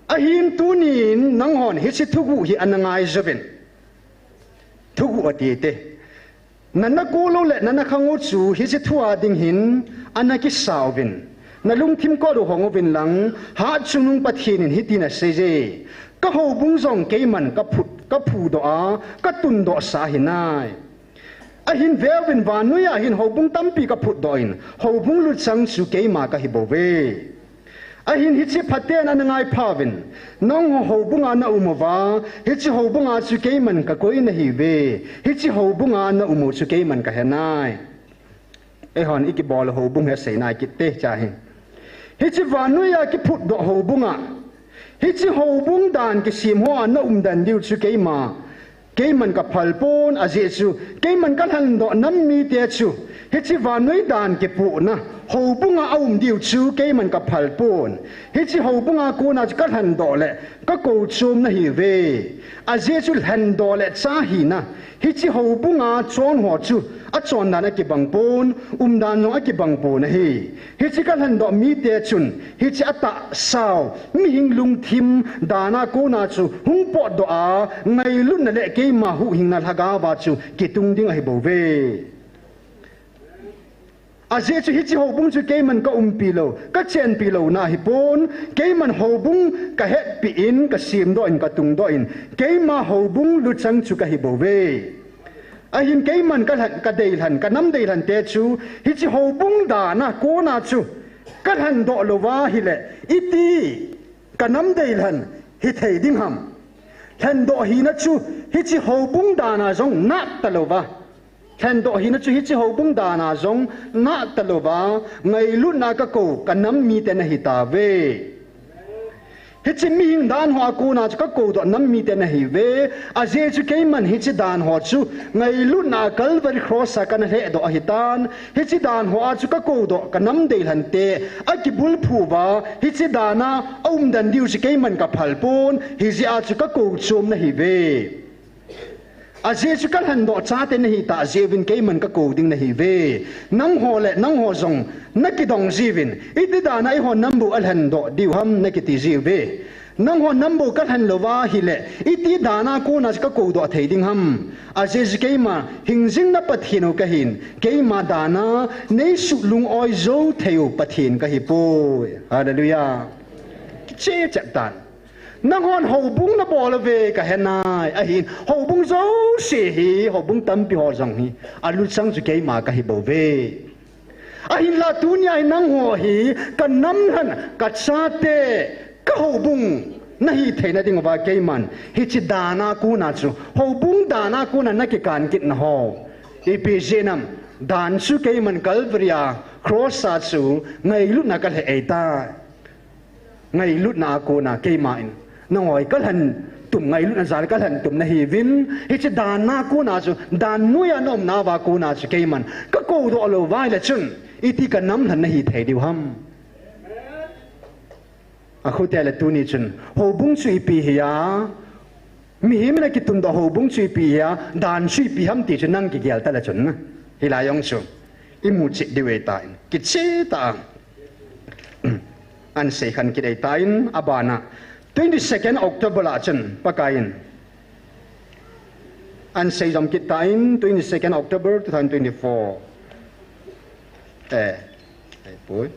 Ahin tunin nanghon hiche thuguh hi ana ngai jouvin. Thuguh ati te. Nana kol u le nana khang u chu hiche thu a ding hin ana kisa uvin. Nalungthim kot u hong uvin lang, Hatchungnung Pathen in hitin aseiye. Kahoubung jong keiman kaphut, kaphudoh a, katundoh sa ahinai. Ahin veuvin, vannoi a hin houbung tampi kaphutdoh in, houbung luchang chu keima kahibouve. Ahin hiche phaten ana ngai phauvin, nangho houbunga naum uva, hiche houbunga chu keiman kakoi nahiuve, hiche houbunga naum u chu keiman kahenai. Eihon ikibol houbung hi aseinai kit te cha hi. Hiche vannoi a kiphutdoh houbunga, hiche houbung dan kisem hoa naum den diu chu keima, keiman kaphal pon, ajeh chu keiman kalhendoh nam mite chu, hiche vannoi dan kipohna houbunga aum diu chu keiman kaphal pon. Hiche houbunga kona chu kalhendoh le kakou chom nahiuve. Ajeh chu lhendoh le cha hina, hiche houbunga chon ho chu achondan akibang pon, umdan jong akibang pon ahi. Hiche kalhendoh mite chun, hiche atahsau, mihing lungthim dana kona chu hung potdoh a, ngailutna le keima huhhingna lhagaova chu kitung ding ahibouve. Ajeh chu hiche houbung chu keiman ka umpi lou, ka chenpi louna ahipon, keiman houbung ka hetpi in, ka semdoh in, ka tungdoh in, keima houbung luchang chu kahi bouve. Ahin keiman ka lhen, ka deilhen, ka nam deilhen te chu, hiche houbung dan a kona chu, ka lhendoh louva ahile, iti ka nam deilhen hithei ding ham. Lhendoh hina chu, hiche houbung dan a jong nat talouva. Lhendoh hina chu hiche houbung dan a jong nat talouva, ngailutna a ka kou, ka nam mite nahi tauve. Hiche mihing dan ho a kona chu ka koudoh nam mite nahiuve, ajeh chu keiman hiche dan ho chu ngailutna a Calvary Cross a kana lhehdoh ahitan, hiche dan ho a chu ka koudoh ka nam deilhen te akibulphu uva, hiche dan a aumden diu chu keiman ka phalpon, hijeh a chu ka kou chom nahiuve. Ajeh chu ka lhendoh chate nahi tah jeh uvin keiman ka kou ding nahiuve. Nangho le nangho jong nakidong jiuvin, iti dan a eiho nam bou alhendoh diu ham nakiti jiuve. Nangho nam bou ka lhen louva ahile, iti dan a kona chu ka koudoh thei ding ham. Ajeh chu keima hingjing na Pathen u kahin, keima dan a neisuh lung-oi jou thei u Pathen kahipoi. Hallelujah. Kicheh cheh tan. Nanghon houbung nabol uve kahenai, ahin houbung jouse hi, houbung tampi ho jong hi, aluchang chu keima kahi bouve. Ahinla tunia hi nangho hi, ka nam lhon, ka chate, ka houbung nahi theina diuva keiman hiche dan a kona chu, houbung dan a kona nakikan kit naho, ipi jeh ham, dan chu keiman Calvary a Cross a chu ngailutna ka lheh ahitai. Ngailutna a kona keima in, nangho hi ka lhen tum, ngailutna jal ka lhen tum nahiuvin, hiche dan a kona chu, dan noiya na umnauva kona chu keiman ka koudoh louva ahile chun, iti ka nam lhon nahi thei diu ham. Akhohte le tuni chun, houbung chu ipi hia, mihem in akitundoh houbung chu ipi hia, dan chu ipi ham ti chu nang kigel tale chun, hilai jong chu imu cheh diu ahitan, kicheh tah a ahin seikhen kit ahitan, abana twenty-second October a chun Pakaiyin ahin seijom kit tan, twenty-second October two thousand twenty-four. Eh, ahipoi.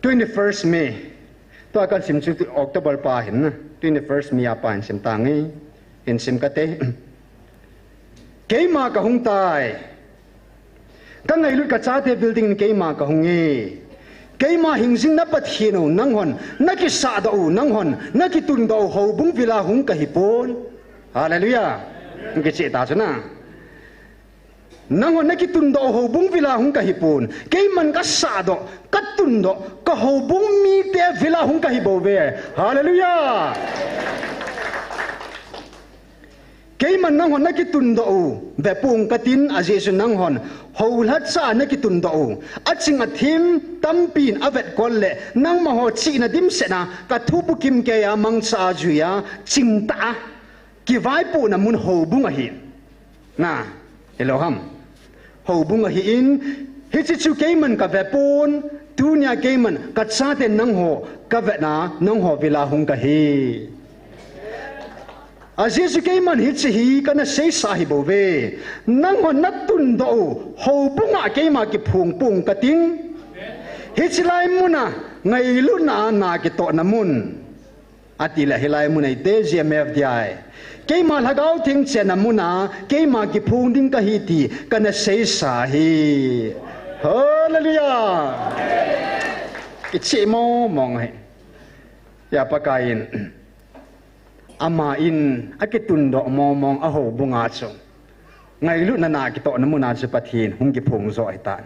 Twenty-first May. Tua kasim chu October pa ahin, twenty-first May a pa ahin sim tange. Hin sim kate. Keima kahung tai. Ka ngailut ka chate building in keima kahunge. Keima hingjing na Pathen u nanghon nakisahdoh u, nanghon nakitundoh u houbung vil a hung kahipon. Hallelujah. Kicheh tah chu na. Nanghon nakitundoh u houbung vil a hung kahipon. Keiman kasahdoh, katundoh, ka houbung mite vil a hung kahi bouve. Hallelujah. Keiman nanghon nakitundoh u vepong katin, ajeh chu nanghon houlhacha nakitundoh u, aching athem tampin avetkol le nangmaho chihna dimset a, ka thubukim keiya mangcha a juiya chingtah a kivaipohna mun houbung ahi. Na, hilou ham. Houbung ahin, hiche chu keiman kavepon, tunia keiman kachaten nangho kavetna, nangho vil a hung kahi. Ajeh chu keiman hiche hi kana seisah ahi bouve. Nanghon natundoh u houbung a keima kiphong pong kating. Hiche lai mun a ngailutna a na kitohna mun. Atile hilai mun a ite G M F D I. Keima Lhagao Theng chenna mun a keima kiphong ding kahi ti kana seisah ahi. Hallelujah. Kicheh mong mong ahi. Hia Pakaiyin, aman akitundoh mong mong a houbung a chu ngailutna na kitohna mun a chu Pathen hung kiphong joh ahitan.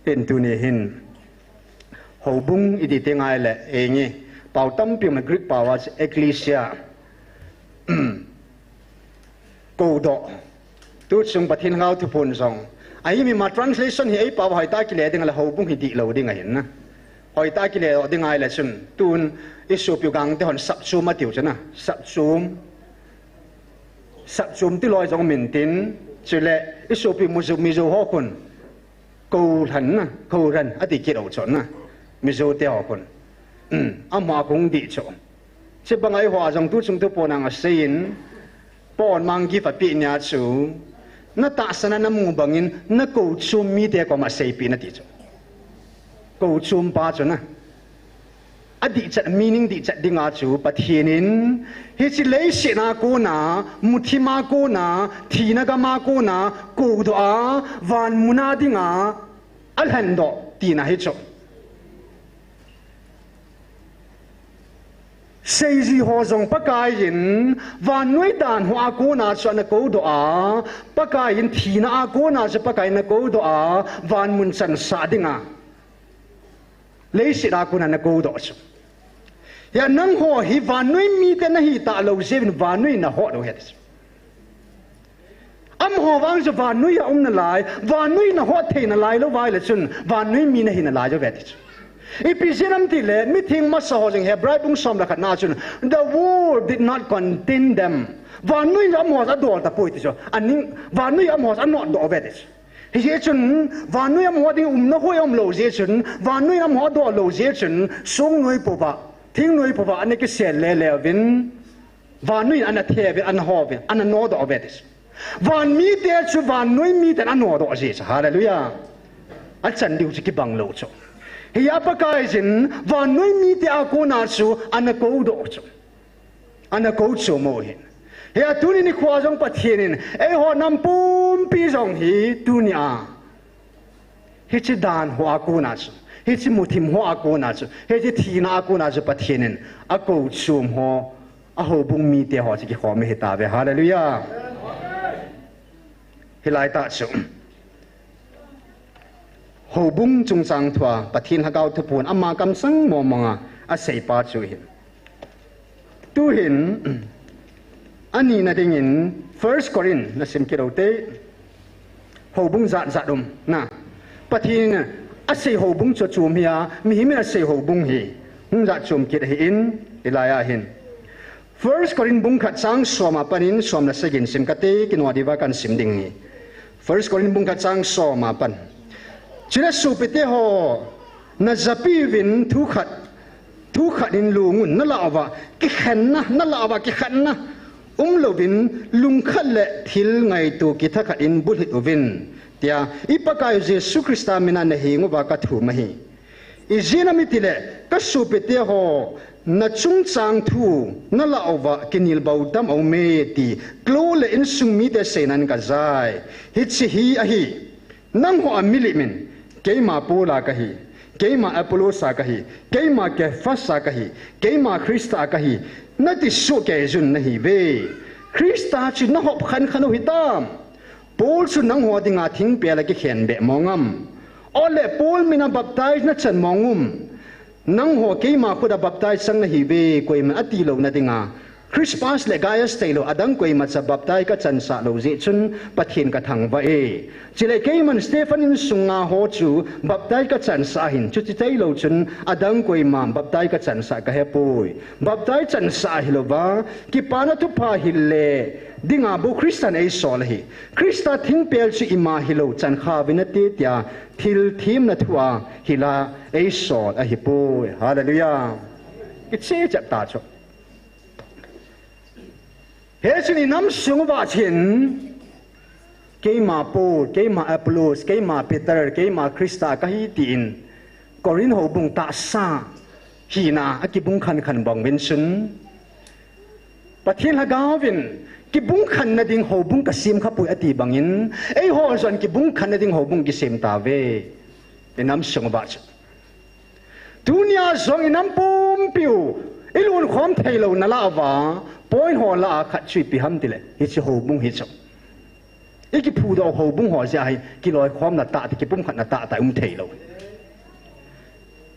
Hin tuni hin houbung iti teng ahile, einge, pao tampi um a, Greek pao a chu ekklesia. Koudoh. Tuchung Pathen Lhagao Thuphon jong. Ahi, Myanmar translation hi eipao a hoitah a kile ding ahile houbung hi dihlou ding ahin na. Hoitah a kile doh ding ahile chun, tun isopiu Gangte hon sapchum atiu chu na. Sapchum. Sapchum tilou jong min tin, chule isopiu Mizo, Mizo ho khun Kou lhan na, kou lhan, ati kit u chu na. Mizo te ho khun. Amaho kong dih chu. Chubang a eiho a jong tu chung tu pon a nga seiyin. Pon mang gift a pe nia chu. Na tahsan a na mu bangin, na kou chom mite koma seipeh in ati chu. Kou chom pa chu na. Adihchet, meaning dihchet dinga chu Pathen in, hiche leiset a kona, muthim a kona, thina gam a kona, koudoh a, van mun a dinga, alhendoh, tina hi chu. Seijui ho jong Pakai in, vannoi dan hoa kona chu ana koudoh a, Pakai in thina a kona chu Pakai in ana koudoh a, van mun chansah dinga. Leiset a kona ana koudoh chu. Hia nangho hi vannoi mite nahi talou jeh uvin vannoi naho lou ahi ti chu. Amaho vang chu vannoi a um nalai, vannoi naho thei nalai lou vai le chun, vannoi mi nahi nalai lou ve ti chu. Ipi jeh ham tile, mitheng masa ho jong Hebrai bung som le khat na chun, the world did not condemn them. Vannoi amaho adol tapoi ti chu. Aning, vannoi amaho anotdoh ve ti chu. Hijeh chun, vannoi amaho ding umna hoi aum lou jeh chun, vannoi amaho adol lou jeh chun, song noi pouva, thing noi pouva, ana kisel lele uvin, vannoi in ana the uvin, ana ho uvin, ana nodoh uve ti chu. Van mite chu vannoi miten anodoh jeh chu. Hallelujah. Achan diu chu kibang lou chu. Hia Pakai in, vannoi mite a kona chu, ana koudoh chu. Ana kou chom u ahin. Hia tuni nikho a jong Pathen in, eiho nam pumpi jong hi tunia. Hiche dan hoa kona chu. Hiche muthim hoa kona chu. Hiche thina a kona chu Pathen in. Akou chom ho. Ahoubung mite ho chu kikhom ahitauve. Hallelujah. Hilai tah chu. Houbung chungchang thua, Pathen Lhagao thuphon, ama kamsang mong monga, aseipa chu ahin. Tuhin, anina dingin, First Corinth, nasim kit u te, houbung jat jat um, na. Pathen in asei houbung chu chom hi a, mihem in asei houbung hi, hung jat chom kit ahin, hilai a hin. First Corinth bung khat chang som a panin som le sagi sim kate, kinoh diuva kahin sim ding ahi. First Corinth bung khat chang som a pan. Chule sopite ho, najapi uvin thu khat, thu khat in lungun, nalah uva kikhenna, nalah uva kikhenna umlouvin, lungkhat le thil ngaito kitha khat in bulhit uvin, tia i Pakai Jesu Christa mina naheng uva kathum ahi. Ijeh inem itile, kasopite ho, nachungchang thu, nalah uva kinelbau tam aume ti, kalo le insung mite seinan kajai. Hiche hi ahi, nangho a milim in, keima Paul a kahi, keima Apollos a kahi, keima Cephas a kahi, keima Christa a kahi, nati soh kei jun nahiuve. Christa chu nahop khan khan u hitam. Paul chu nangho dinga thingpel a kikhen beh mong am? Ole Paul mina baptize nachan mong um? Nangho keima khut a baptize chang nahiuve, koiman ati louna dinga. Crispus le Gaius tailou, adang koimacha baptize kachansah lou jeh chun Pathen kathangvah e. Chule keiman Stephan insunga ho chu baptize kachansah ahin, chuti tailou chun adang koima baptize kachansah kahepoi. Baptize chansah ahilouva, kipana thupha hil le dinga bou Christan eisol ahi. Christa thingpel chu ima hilou chankha uvin nate tia thil themna thua hila eisol ahipoi. Hallelujah. Kiche chet ta chu. Hichun inam sung uva chun, keima Paul, keima Apollos, keima Peter, keima Christa kahi tin, Corinth houbung tahsa hina a kibung khan khan bang uvin chun, Pathen Lhagao vin kibung khanna ding houbung kasem khapoi ati bangin, eiho jong kibung khanna ding houbung kisem tauve. Inam sung uva chun. Tunia jong inam pumpiu, ilunkhom theilou nalah uva, point ho lah a khat chu ipi ham tile, hiche houbung hi chu. Ikiphudoh houbung ho jeh a hi, kiloikhomna tah tah, kipumkhatna tah tah um theilou.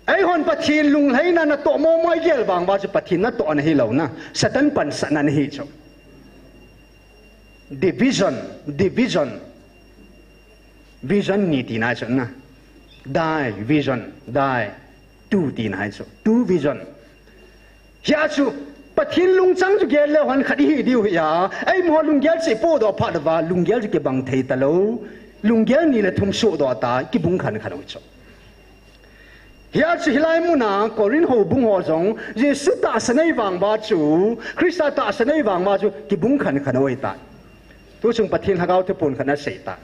Eihon Pathen lunglhaina natoh momo igel vang uva chu Pathen natohna hilou na, Satan pansatna ahi chu. Division, division. Vision ni tina chu na. Di, vision, di. Two tina chu. Two vision. Hia chu, Pathen lungchang chu gel leu hen khat ihi diu hi a. Eiho lunggel chu ipodoh phat uva, lunggel chu kibang thei talou. Lunggel ni le thum sohdoh ta, kibung khan khan u chu. Hia chu hilai muna Corinth houbung ho jong, Jesu tahsan ei vang uva chu, Christa tahsan ei vang uva chu, kibung khan khan u ahitai. Tuchung Pathen Lhagao thuphon khat ana sei tai.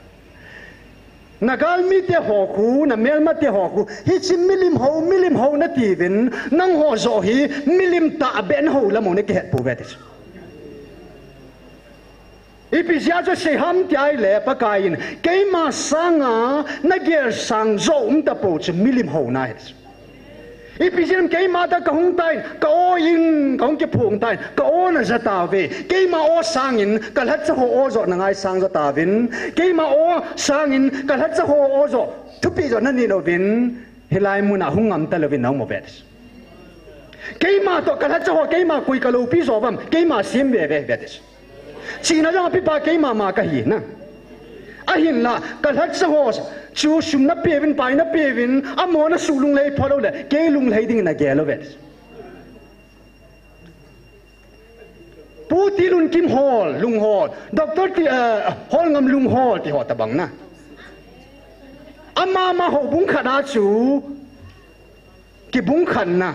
Na galmite ho khu, na melmate ho khu, hiche milim hou, milim hou nati uvin, nangho joh hi milim tahbeh nahou lam u nakihet pouve ti chu. Ipi jeh a chu sei ham ti ahile, Pakaiyin, keima sanga nagel sang joh umtapou chu milim houna ahi ti chu. Ipi jeh ham, keima toh kahung tan, ka-o in, kahung kiphong tan, ka-o naja tauve. Keima o sangin, kalhacha ho o joh nangaisang jo tauvin. Keima o sangin, kalhacha ho o joh, thupeh joh nanit uvin. Hilai muna hung ngam talouvin naum uve ti chu. Keima toh kalhacha ho, keima koi kaloupi jo uvam, keima sem veve uve ti chu. Chihna jong apipa keima ma kahi na. Ahinla, kalhacha ho chu sum napeuvin, pai napeuvin, amaho nasuh lunglhai phalou le, kei lunglhai dingin nagel uve. Pu Tilunkim hol, lunghol, Doctor Ti, eh, Holngam lunghol, ti ho tobang na. Amama houbung khat a chu, kibung khanna.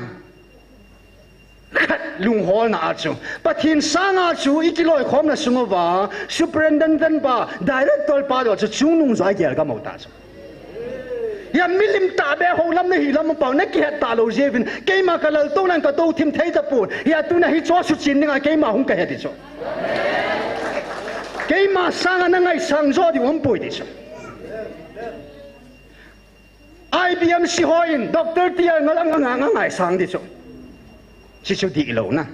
Khat lungholna a chu, Pathen sanga chu ikiloikhomna sung uva, superintendent pa, director pa joh chu chungnung joh a igel gam u ta chu. Hia milim tahbeh hou lam nahi lam u pau, nakihet talou jeh uvin, keima kalaltouna in katou thim thei tapon, hia tuna hicheho suchen dinga keima hung kahi ti chu. Keima sanga nangaisang jo diu umpoi ti chu. I B M C hon, Doctor T R Ngal ang, ang, ang, angaisang ti chu. Hichu dihlou na.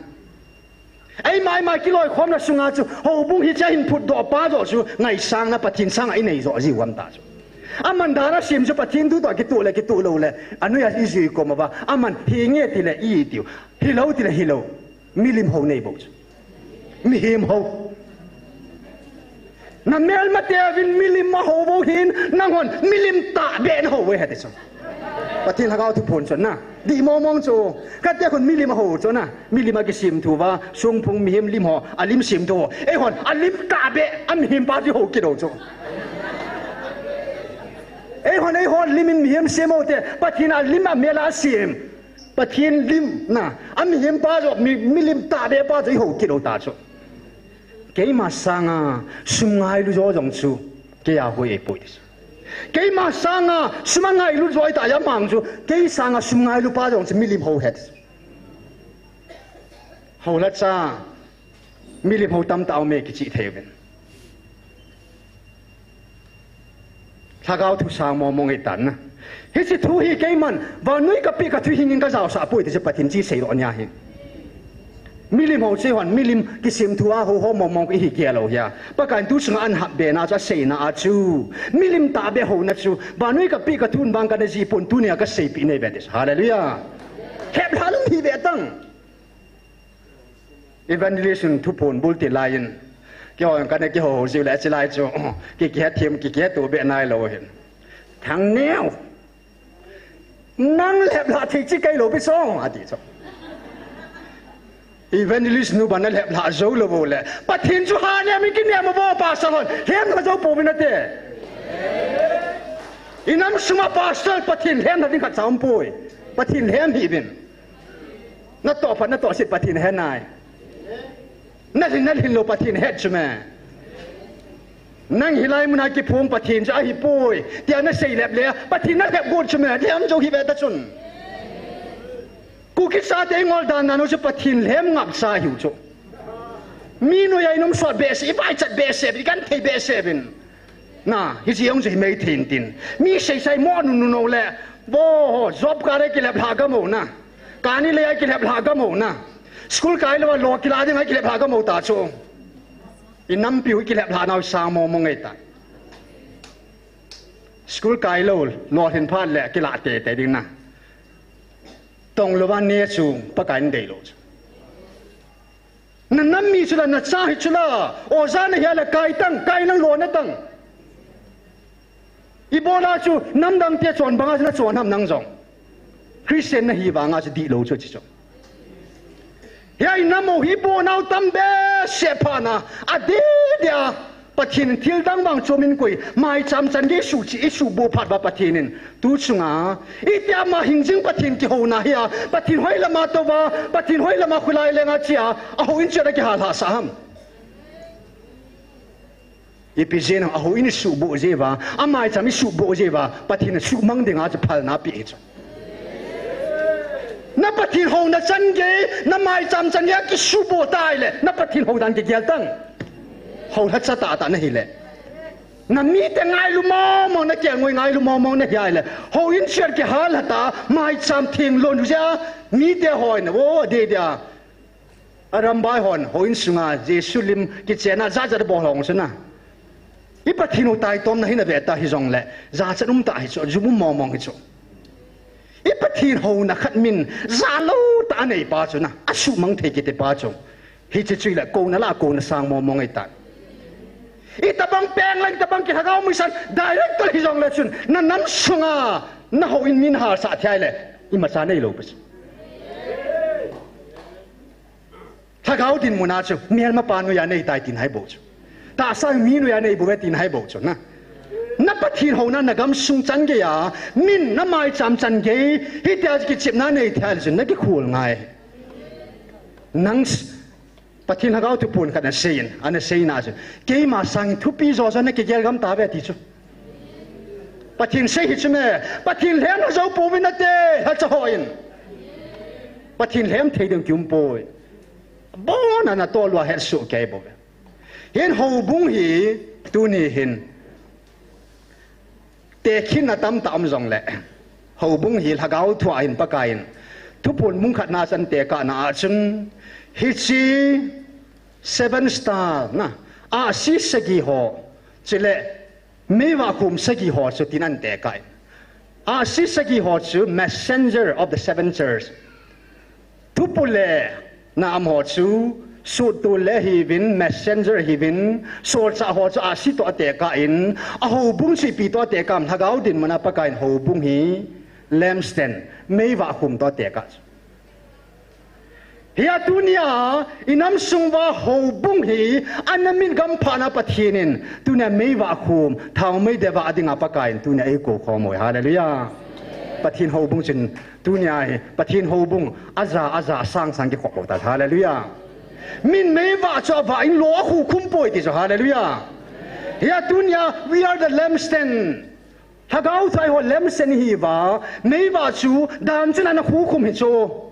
Eima, eima kiloikhomna sunga chu, houbung hiche a hin phutdoh pa joh chu, ngaisangna Pathen sanga inei joh jiu ham ta chu. Aman dan asem chu Pathen thu toh kitoh le kitoh lou le, anoiya ijui kom uva, aman hinge tile itiu, hilou tile hilou. Milim hou nei bou chu. Mihem hou. Na melmate uvin milim ahou bou hin, nanghon milim tahbeh nahou uve ti chu. Pathen Lhagao thuphon chun na. Dih mong mong chu. Kate khun milim ahou chu na. Milim a kisemthu uva, songphung mihem lim ho, alim semthu ho. Eihon, alim tahbeh, amihem pa chu ihou kit u chu. Eihon, eihon, lim in mihem sem u te, Pathen alim amel a asem. Pathen lim na, amihem pa joh, mi, milim tahbeh pa joh ihou kit u ta chu. Keima sanga sum ngailu jo jong chu, keiya hoi ahipoi ti chu. Keima sanga sum angailu jo ahitah jeh a mang chu, kei sanga sum ngailu pa jong chu milim hou ahi ti chu. Houlhacha, milim hou tamtah aume kichih thei uvin. Lhagao thu sang mong mong ahitan na. Hiche thu hi keiman, vannoi kapeh kathuhing in kajaosah poi ti chu Pathen chu seidoh nia hi. Milim hou chu eihon, milim kisemthu a hou ho mong mong ihi gel u hia. Pakaiyin tu chunga ahin hapbe na chu aseina a chu. Milim tahbeh houna chu, vannoi kapeh kathun vang kana jih pon tunia kaseipeh nahi uve ti chu. Hallelujah. Heplhah lam hi ve tang. Evangelist in thuphon bul ti laiyin, keiho kana kihou jiu le, chulai chu, ki, kihethem, ki, kihetto beh nailou hin. Thangneo. Nang leplhah thei chi kailou pi song, ati chu. Evangelist nu bana leplhah jou lou bou le. Pathen chu ha nem in kinem uvo pastor hon. Lhemlha jou pouvin nate. Inam sunga pastor Pathen lhemlha ding khatcha umpoi. Pathen lhem hih uvin. Natoh phat, natoh set Pathen ahe nai. Nalhin, nalhin lou Pathen ahet chu me. Nang hilai muna kiphong Pathen chu ahipoi. Tia nasei lep le, Pathen nalhep got chu me. Lhem jou hih ve ta chun. Kuki chate ingol dan dan u chu Pathen lhem ngapcha hiu chu. Mi noiya inom sot behseh, ivaichat behseh, igenthei behseh uvin. Na, hiche jong chu himai thei intin. Mi seisei mo nunu nou le. Vo, job card a kileplhah gam u na. Kani lei a kileplhah gam u na. School kai lou a lo kila ding a kileplhah gam u ta chu. Inampiu kileplhah nau sang mong mong ahitai. School kai lou, lolhin phat le kila teitei ding na. Tong louva ne chu, Pakaiyin deilou chu. Nanam mi chula, nacha hi chula, oja nahi a le kai tang, kai nang lo na tang. Ibola chu, namdang te chon banga chu nachon ham nang jong. Christian nahi vanga chu dihlou chu chi chu. Hia inam u hi iboh nau tam behseh phat na, adeh deh a. Pathen in thil dang vang chu min koi, maicham chan gei suh chi, isuhboh phat uva Pathen in tu chunga, itia ama hingjing Pathen kihouna hi a, Pathen hoilama touva, Pathen hoilama khulai lenga chia, ahouin chet a kihal hahsah ham? Ipi jeh ham, ahouin isuhboh jeh uva, amaicham isuhboh jeh uva, Pathen in suhmang dinga chu phalna apeh chu. Na Pathen houna chan gei, na maicham chan gei akisuhboh tai le, na Pathen hou dan kigel tan. Hou lhacha tahtah nahi le. Na mite ngailu mong mong, na kelngoi ngailu mong mong nahi a le. Houin chet kihal lhata, maicham theng lon jeh a, mite hon, o, adeh dia. Arambai hon, houin sunga, Jesu lim kichen a, jachat abol hong chu na. I Pathen u taitomna hi na ve ta hijongle, jachat um tah hi chu, jum um mong mong hi chu. I Pathen houna khat min, jalou tah a nei pa chu na, asuhmang thei kiti pa chu. Hiche chu ile, kouna lah a kouna sang mong mong ahitai. Itobang peng lang, itobang kilhagao musan, director hijongle chun, na nam sunga, na houin min hahsah thei le, imacha neilou pa chu. Lhagao dinmun a chu, melmapa noiya nei tai tin hai bou chu. Tahsa mi noiya nei bouve tin hai bou chu na. Na Pathen houna na gamsung chan gei a, min na maicham chan gei, hitia chu kichepna nei thei le chun na kikhol ngai. Nang s-, Pathen Lhagao thuphon khat ana seiyin, ana seina chu. Keima sang thupi jo jo na kigel gam tave ti chu. Pathen sei hi chu me, Pathen lhem na jou pouvin nate, lhacha hon. Pathen lhem thei ding kium poi. Abon a na tolua hetsoh kei bouve. Hin houbung hi, tuni hin. Tekhinna tamtah um jongle. Houbung hi lhagao thua hin Pakaiyin. Thuphon bung khatna chan tekahna a chun. Hiche seven star na. Ahsi sagi ho. Chule Meivah khom sagi ho chu tin ahin tekah in. Ahsi sagi ho chu messenger of the seven church. Thupule na amaho chu, suttu le ahiuvin, messenger ahiuvin, solchah ho chu ahsi toh atekah in, ahoubung chu ipi toh atekah ham, lhagao dinmun a Pakaiyin houbung hi, lampstand, meivah khom toh atekah chu. Hia tunia, inam sung uva houbung hi, ana mit gam phat na Pathen in, tunia meivah khom, thaomei deva a dinga Pakaiyin, tunia eikou khom uve. Hallelujah. Pathen houbung chun, tunia hi, Pathen houbung, aja, aja, asang, sang kikhom uve. Hallelujah. Min meivah chu avah in lo akhukhum poi ti chu. Hallelujah. Hia tunia, we are the lampstand. Lhagao thua eiho lampstand ihiuva, meivah chu dan chun ana khukhum hi chu.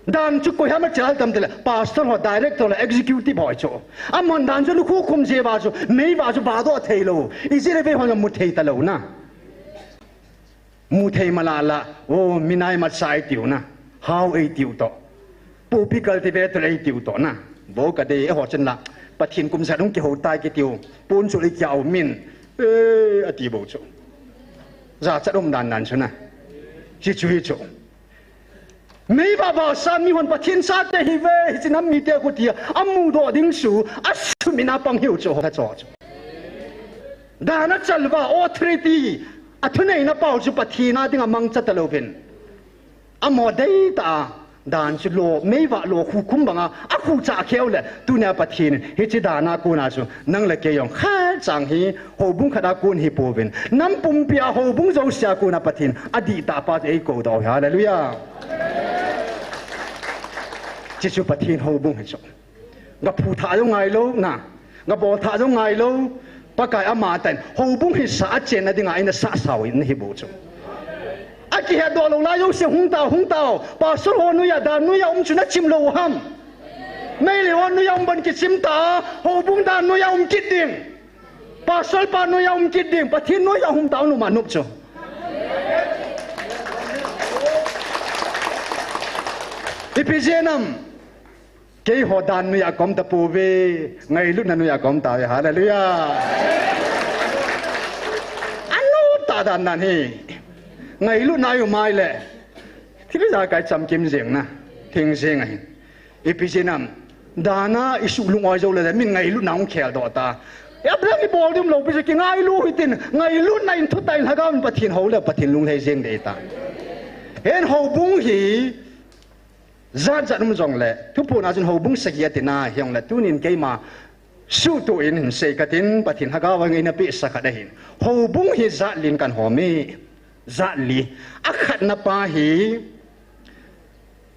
Dan chu koi ham achal tam tile, pastor ho, director ho, executive ho hi chu. Amahon dan chu ana khukhum jeh uva chu, meivah chu vahdoh thei lou. Ijeh le vei hon mu thei talou na. Mu thei malala, o, mi nai mat sa eitiu na. Hao eitiu toh. Popi cultivator eitiu toh na. Vo kadei, eiho chun la. Pathen kum sat hung kihou tai kitiu. Pon chu le kiau min. E, ati bou chu. Jachat um dan dan chu na. Hichu hi chu. Meivah vahsa mihon Pathen chate ihiuve, hiche nam mite khu tia. Amudoh ding chu. Asumil a pang hiu chu. Ho chu chu. Dan achal uva authority. Athuneina pau chu Pathen a dinga mangcha talouvin. Amaho deitah a, dan chu lo, meivah lo khukhum banga, akhucha kheu le, tunia Pathen in, hiche dan a kona chu, nang le kei jong khat chang hi, houbung khat a kon hi pouvin, nam pumpi a houbung jouse a kona Pathen, adihtah pa chu eikou doh uve, hallelujah. Hichu Pathen houbung hi chu. Gaphu thah jong ngailou na. Gabol thah jong ngailou. Pakai amatah in. Houbung hisah a chenna dinga eina sahsau in ahi bou chu. Akihetdoh lou lai jouse hung tao, hung tao. Pastor ho noiya, dan noiya um chu nachim lou ham. Meilhei ho noiya um bang kichim ta. Houbung dan noiya um kit ding. Pastor pa noiya um kit ding. Pathen noiya um tao nu ma nup chu. Ipi jeh ham. Keiho dan noiya kaum tapouve, ngailutna noiya kaum tauve, hallelujah. Alut tah dan dan hi. Ngailutna i um a ahile. Thil ijakai chamkim jeng na, thing jeng ahi. Ipi jeh ham, dan a isuh lung-oi jou le, min ngailutna hung kheldoh ta. Abraham ibol ding umlou pi chu kingailu hitin, ngailutna in thutah in Lhagao in Pathen hou le, Pathen lunglhai jeng ding ahitai. Hin houbung hi, Jat jat um jongle, thuphon a chun houbung sagi ati na, hijongle, tunin keima, Suhtuh in hin sei katin, Pathen Lhagao a ngaina pehsa khat ahin. Houbung hi jat lin kan home. Jat li. Akhatna pa hi,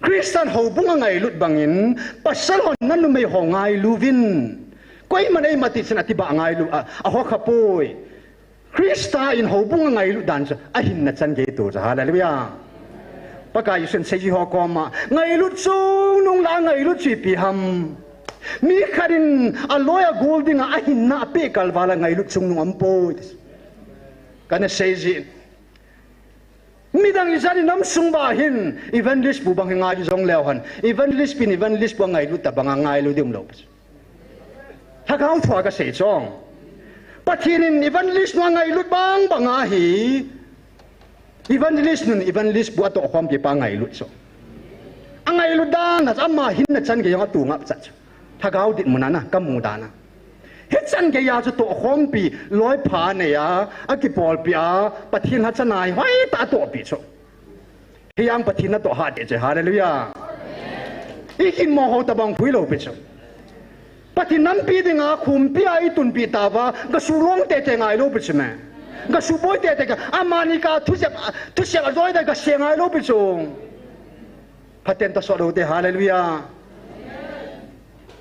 Christian houbung angailut bangin, pasal hon nanumei ho ngailu vin. Koiman eima tichun ati ba ngailu a, aho khapoi. Christa in houbung angailut dan chu ahinna chan gei tu chu. Hallelujah. Pakai Jesun seiji ho koma, ngailut chungnung la ngailut chu ipi ham. Mi khat in aloi agol dinga ahinna apeh kalval a ngailut chungnung aumpoi. Kana seiji. Midang ijat in nam sung ba hin evangelist bu bang hi ngai jong leu hen. Evangelist pin evangelist bu angailut ta banga ngailu ding umlou. Lhagao thua kasei chong. Pathen in evangelist nu angailut bang banga hi. Evangelist nun evangelist bu atoh khompi pa ngailut chu. Angailut dan a ama hinna chan gei jong atu ngap chat chu. Lhagao dinmun a na, kamu dan a. Hichan gei a chu toh khompi, loi pha nei a, akipolpi a, Pathen lhacha nai, hoitah a tohpi chu. Hijeh a Pathen natoh hih ding chu, hallelujah. Ikinmo ho tabang khui lou pi chu. Pathen nampi dinga khumpi a itunpi tauva, gasuh long tete ngailou pi chu me. Gasuh boi tete ka, amani ka thusep, thusep ajoi da gase ngailou pi chu. Pathen toh sot lou te, hallelujah.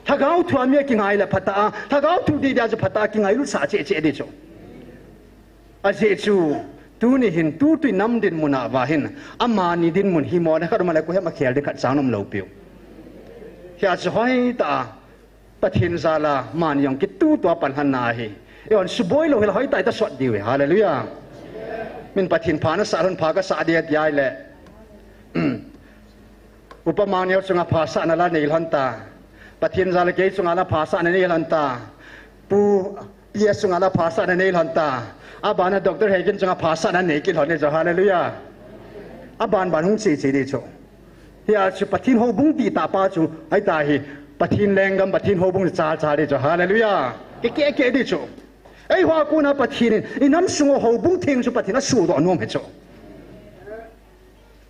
Lhagao thua mi akingai le phatah a, Lhagao thu ding dia chu phatah a kingailutsa cheh cheh ding chu. Ajeh chu, tuni hin, tu tui nam dinmun a va hin, amani dinmun hi mo na khat um le koiham akhel ding khat chang umlou piu. Hia chu hoitah a, Pathen jal a, mani jong kitu tua pan lhan na hi. Eihon suboi lou hila hoitah a ita sot diu hi. Hallelujah. Min Pathen pha nasah lhon pha kasah ding ati a ahile. Upa Mangneo chunga phasahna la nei lhon ta. Pathen jal a kei chunga la phasahna nei lhon ta. Pu P S chunga la phasahna nei lhon ta. Abana Doctor Hegin chunga phasahna nei kit lhon ding chu, hallelujah. Aban ban hung che che ding chu. Hia chu Pathen houbung ti tah pa chu, ahi ta hi, Pathen lenggam, Pathen houbung chu chal chal ding chu, hallelujah. Kikeh keh ding chu. Eiho a kona Pathen in, inam sung a houbung theng chu Pathen asuhdoh nom hi chu.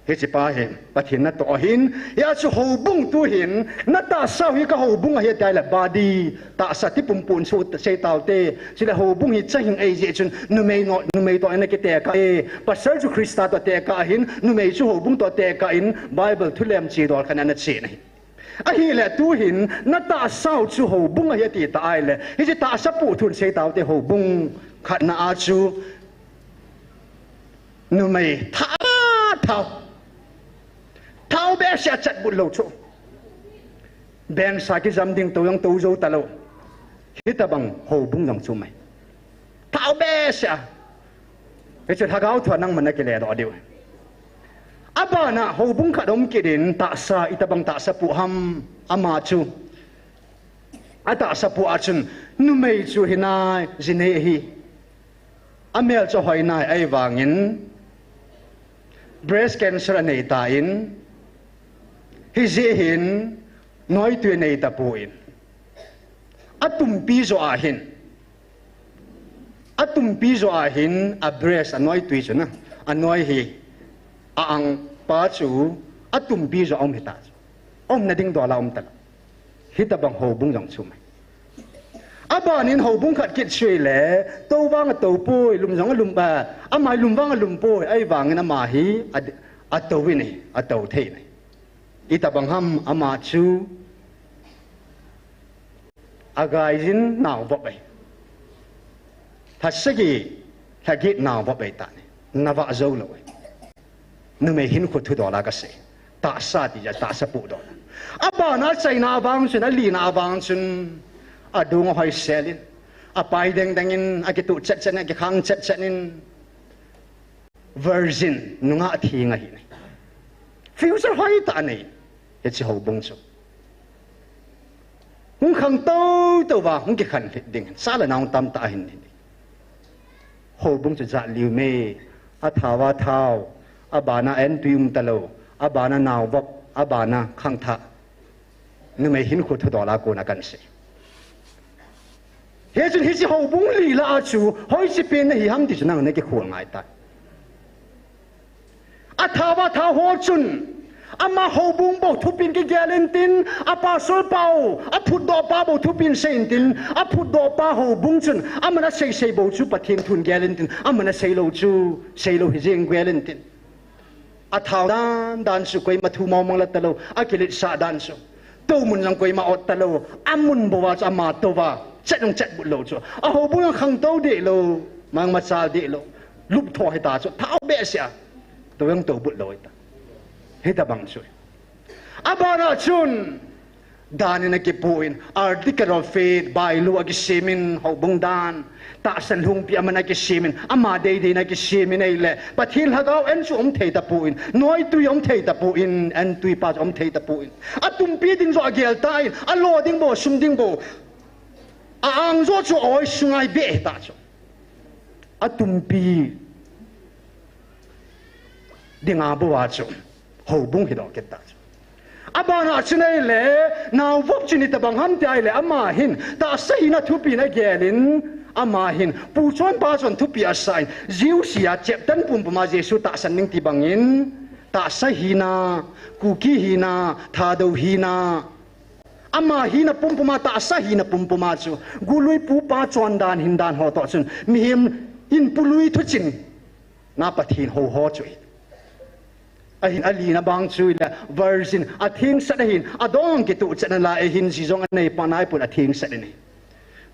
Hiche pa hi, Pathen natoh ahin, hia chu houbung tu hin, natahsa u hi ka houbung ahi ati a ahile body, tahsa ti pumpun chu sei taute, chule houbung hi chahing ahi jeh chun, numei no, numei toh ana kitekah e, pastor chu Christa toh tekah ahin, numei chu houbung toh tekah in, Bible thulem chidol khat ana chen ahi. Ahile tu hin, natahsa u chu houbung ahi ati ta ahile, hiche tahsa puh thun sei taute houbung khatna a chu, numei, thao, thao. Thao behseh a chatbut lou chu. Bengsa kijam ding tou jong tou jou talou. Hitobang houbung jong chu mai. Thao behseh a. Hichu Lhagao thua nangman nakile doh diu. Abana houbung khat um kit in tahsa, itobang tahsa puh ham ama chu. Atahsa puh a chun numei chu hinai, jinei ahi. Amel chu hoinai ahivangin breast cancer anei tan, hijeh hin noitwi anei tapon, atumpi joh a hin, atumpi joh a hin a breast anoitwi chu na, anoi hi a-ang pa chu atumpi joh a um hita chu. Aumna ding dol a um talou. Hitobang houbung jong chu mai. Abanin houbung khat kit chu ahile, tou vang atou poi, lum jong alum, ama hi lum vang alum poi, ahivangin ama hi a, atou in ahi, atou thei in ahi. Itobang ham ama chu, agaiyin naovop ahi. Lha sagi, lha get naovop ahitan ahi. Navah joulou ahi. Numei hinkho thudol a kasei. Tahsa ti a, tahsa puh dol. Abana achaina vang chun, alina vang chun, adung ahoisel in, apai dengdeng in, akituh chetchet in, akikhang chetchet in, virgin, nungah theng ahi. Future hoitah anei. Hiche houbung chu hung khangtou tou va, hung kikhen lhit ding, sa le nao tamtah ahin hi. Houbung chu jat li um e, athao a thao, abana entwi um talou, abana naovop, abana khangthah. Numei hinkho thudol a kona kahin sei. Hichun hiche houbung li lah a chu, hoiche pen nahi ham ti chu nang nakikhol ngai tai. Athao a thao ho chun, Ama houbung bou thupin kigel intin, a pastor pau, a phutdoh pa bou thupin sei intin, a phutdoh pa houbung chun, aman asei sei bou chu Pathen thun gel intin, aman asei lou chu, sei lou hi jeng gel intin. A thao dan dan chu koima thu mong mong la talou, a kiletsah dan chu. Tou mun jong koima ot talou, a mun bou a chu ama tou va, chet jong chet but lou chu. A houbung jong khangtou deh lou, mang machal deh lou, lup tho hita chu, thao behseh a. Tou jong tou but lou hita. Hita bang chu. A bana chun, dan in a kipuin, article of faith, bylaw a kisemin, houbung dan, tahsan lhungpi aman a kisemin, ama deidei in a kisemin ahile, Pathen lhagao en chu um thei tapuin, noitui um thei tapuin, entui pa chu um thei tapuin. A tumpi ding joh a gel tan, a lo ding bou, sum ding bou. A ang joh chu oi sunga i beh ta chu. A tumpi dinga bou a chu. Houbung hi doh kit ta chu. A bana chun ahile, nao vop chun hitabang ham ti ahile, ama hin, tahsa hina thupi na gelin, ama hin, pu chon pa chon thupi asah in, Jew sia cheptan pumpuma Jesu tahsan ding ti bangin, tahsa hina, Kuki hina, Thadou hina, ama hina pumpuma, tahsa hina pumpuma chu, gului pupa chondan hindan ho toh chun, mihem in pului thuchin, na Pathen hou ho chu. Ahin alina bang chu le virgin, athengsel ahin, adong kituh chetna lai ahin, ji jong anei pa naipun athengsel ahi.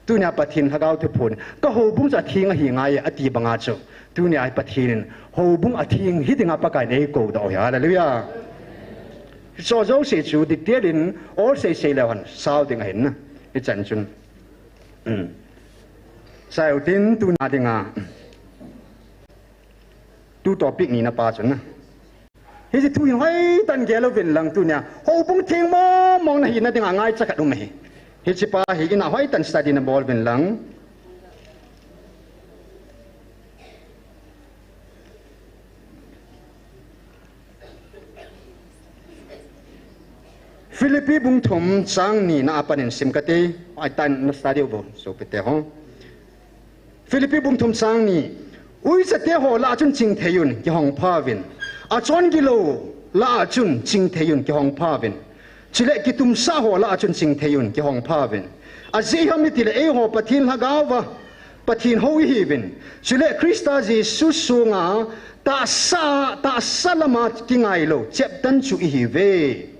Tunia Pathen lhagao thuphon, ka houbung chu atheng ahi ngai, ati banga chu. Tunia Pathen in, houbung atheng hi dinga Pakai in eikou doh hi, hallelujah. Hicho jouse chu, detail in, ol sei sei leu hen, sao ding ahin na. Hichan chun. Um. Sao tin, tunia dinga. Tu topic ni na pa chun na. Hiche thu hin hoitah in gel uvin lang tunia. Houbung theng mong mong na hina dinga ngaicha khat um ahi. Hiche pa hi ina hoitah in study na bol uvin lang. Philippi bung thum chang ni na apan in sim kate, hoitah in na study u bou, sopite ho. Philippi bung thum chang ni, uichate ho lah a chun chingthei un, kihong phauvin. Achon gilou lah a chun chingthei un, kihong phauvin. Chule kitumsah ho lah a chun chingthei un, kihong phauvin. Ajeh iham itile eiho Pathen lhagao va, Pathen hou ihiuvin. Chule Christa Jesu sunga tahsa, tahsa lama kingai lou, cheptan chu ihiuve.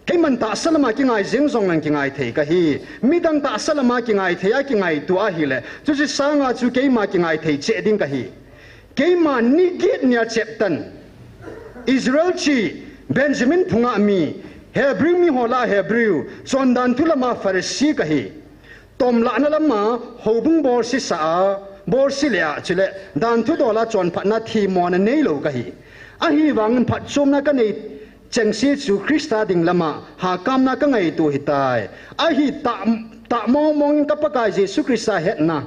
Keiman tahsa lama kingai jeng jong nang kingai thei kahi. Midang tahsa lama kingai thei a kingaito ahile, chuche sanga chu keima kingai thei cheh ding kahi. Keima ni get nia cheptan. Israel chi, Benjamin phunga mi, Hebrew mi ho lah a Hebrew, chondan thu lama Pharisee kahi. Tomlahna lama houbung bolse sa a, bolse le a, chule dan thudol a chonphatna themmona neilou kahi. Ahivangin phatchomna kanei chengse chu Christa ding lama hakamna kangaito ahitai. Ahi tah, tah mong mong in ka Pakai Jesu Christa hetna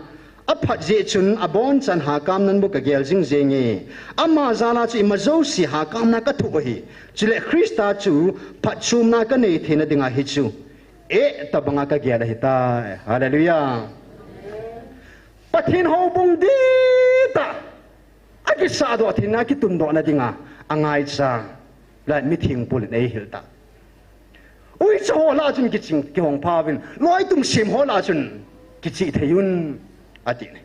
aphat jeh chun abonchan hakamnan bou kagel jing jenge. Ama jal a chu ima jouse hakamna kathoh ahi. Chule Christa chu phatchomna kanei theina dinga hichu. Eh, tabanga kagel ahitai. Hallelujah. Pathen houbung dihtah a kisahdoh theina kitundohna dinga angaicha. Lai mitheng pol in eihil ta. Uicha ho lah a chun kiching, kihong phauvin. Loitum sem ho lah a chun kichih thei un. Ati ne.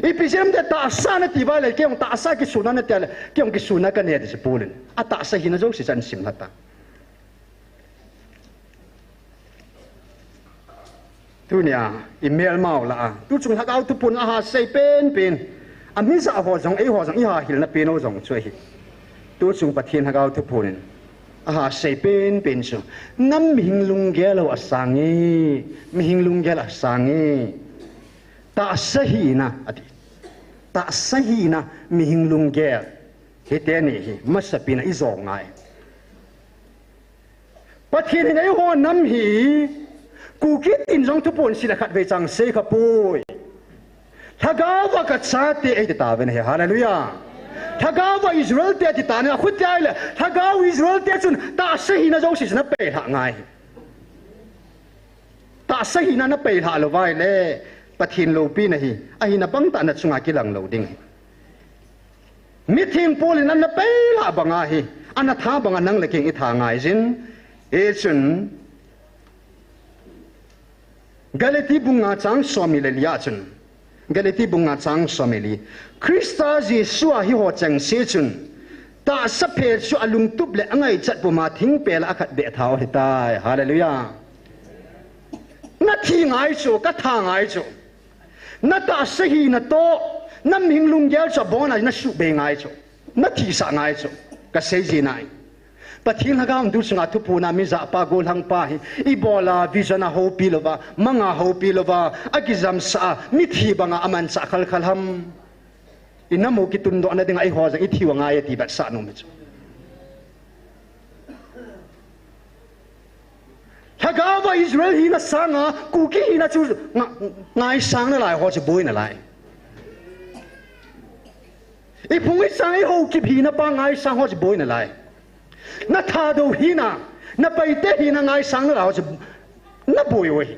Ipi jeh ham itile tahsa nati uva le, kei jong tahsa kisuna nati a le, kei jong kisuna kanei ati chu pol in. Atahsa hina jouse chu ahin simlha ta. Tunia, i melmau lah a. Tuchung lhagao thuphon aha sei penpen. Amija ho jong, eiho jong, iha hilna pen u jong chu ahi. Tuchung Pathen lhagao thuphon in. Aha sei penpen chu. Nam mihing lunggel u asang e. Mihing lunggel asang e. Tahsa hina, ati. Tahsa hina, mihing lunggel. Hiteni hi, masapen a ijong ngai. Pathen in eiho nam hi, Kuki tin jong thuphon sila khatvei chang sei khapoi. Lhagao va kachate eiti tauvin ahi, hallelujah. Lhagao va Israel te ati tauve, akhutia ahile, lhagao Israel te chun tahsa hina jouse chu ana peilhah ngai. Tahsa hina ana peilhah lou uva ahile, Pathen loupina hi, ahina bangtah nachunga kilang lou ding ahi. Mitheng pol in ana peilhah banga hi, Ana tha banga nang le kei in i tha ngai jin. Hichun Galati bung nga chang som ni le li a chun. Galati bung nga chang som ni le li. Christa Jesu a hiho chengse chun tahsa phe chu alungtup le angaichat puma thingpel a akhat beh tha u ahitai. Hallelujah. Na thi ngai chu, ka tha ngai chu. Na tahsa hina toh, na mihing lunggel chu abon a na subei ngai chu. Na thisah ngai chu. Ka sei jin ahi. Pathen lhagao in tu chunga thuphon a mi jahpa, gollhangpa hi, ibola vision a houpi louva, manga houpi louva, akijamsah a, mithi banga amanchah khalkhal ham. I nam u kitundohna dinga eiho jong i thiu angai e ti vetsah nom hi chu. Lhagao va Israel hina sanga, Kuki hina chu nga-, ngaisang nalai ho chu boi nalai. I phung i chang i hou kip hina pa ngaisang ho chu boi nalai. Na Thadou hina, na Paite hina ngaisang nalai ho chu na boi u ahi.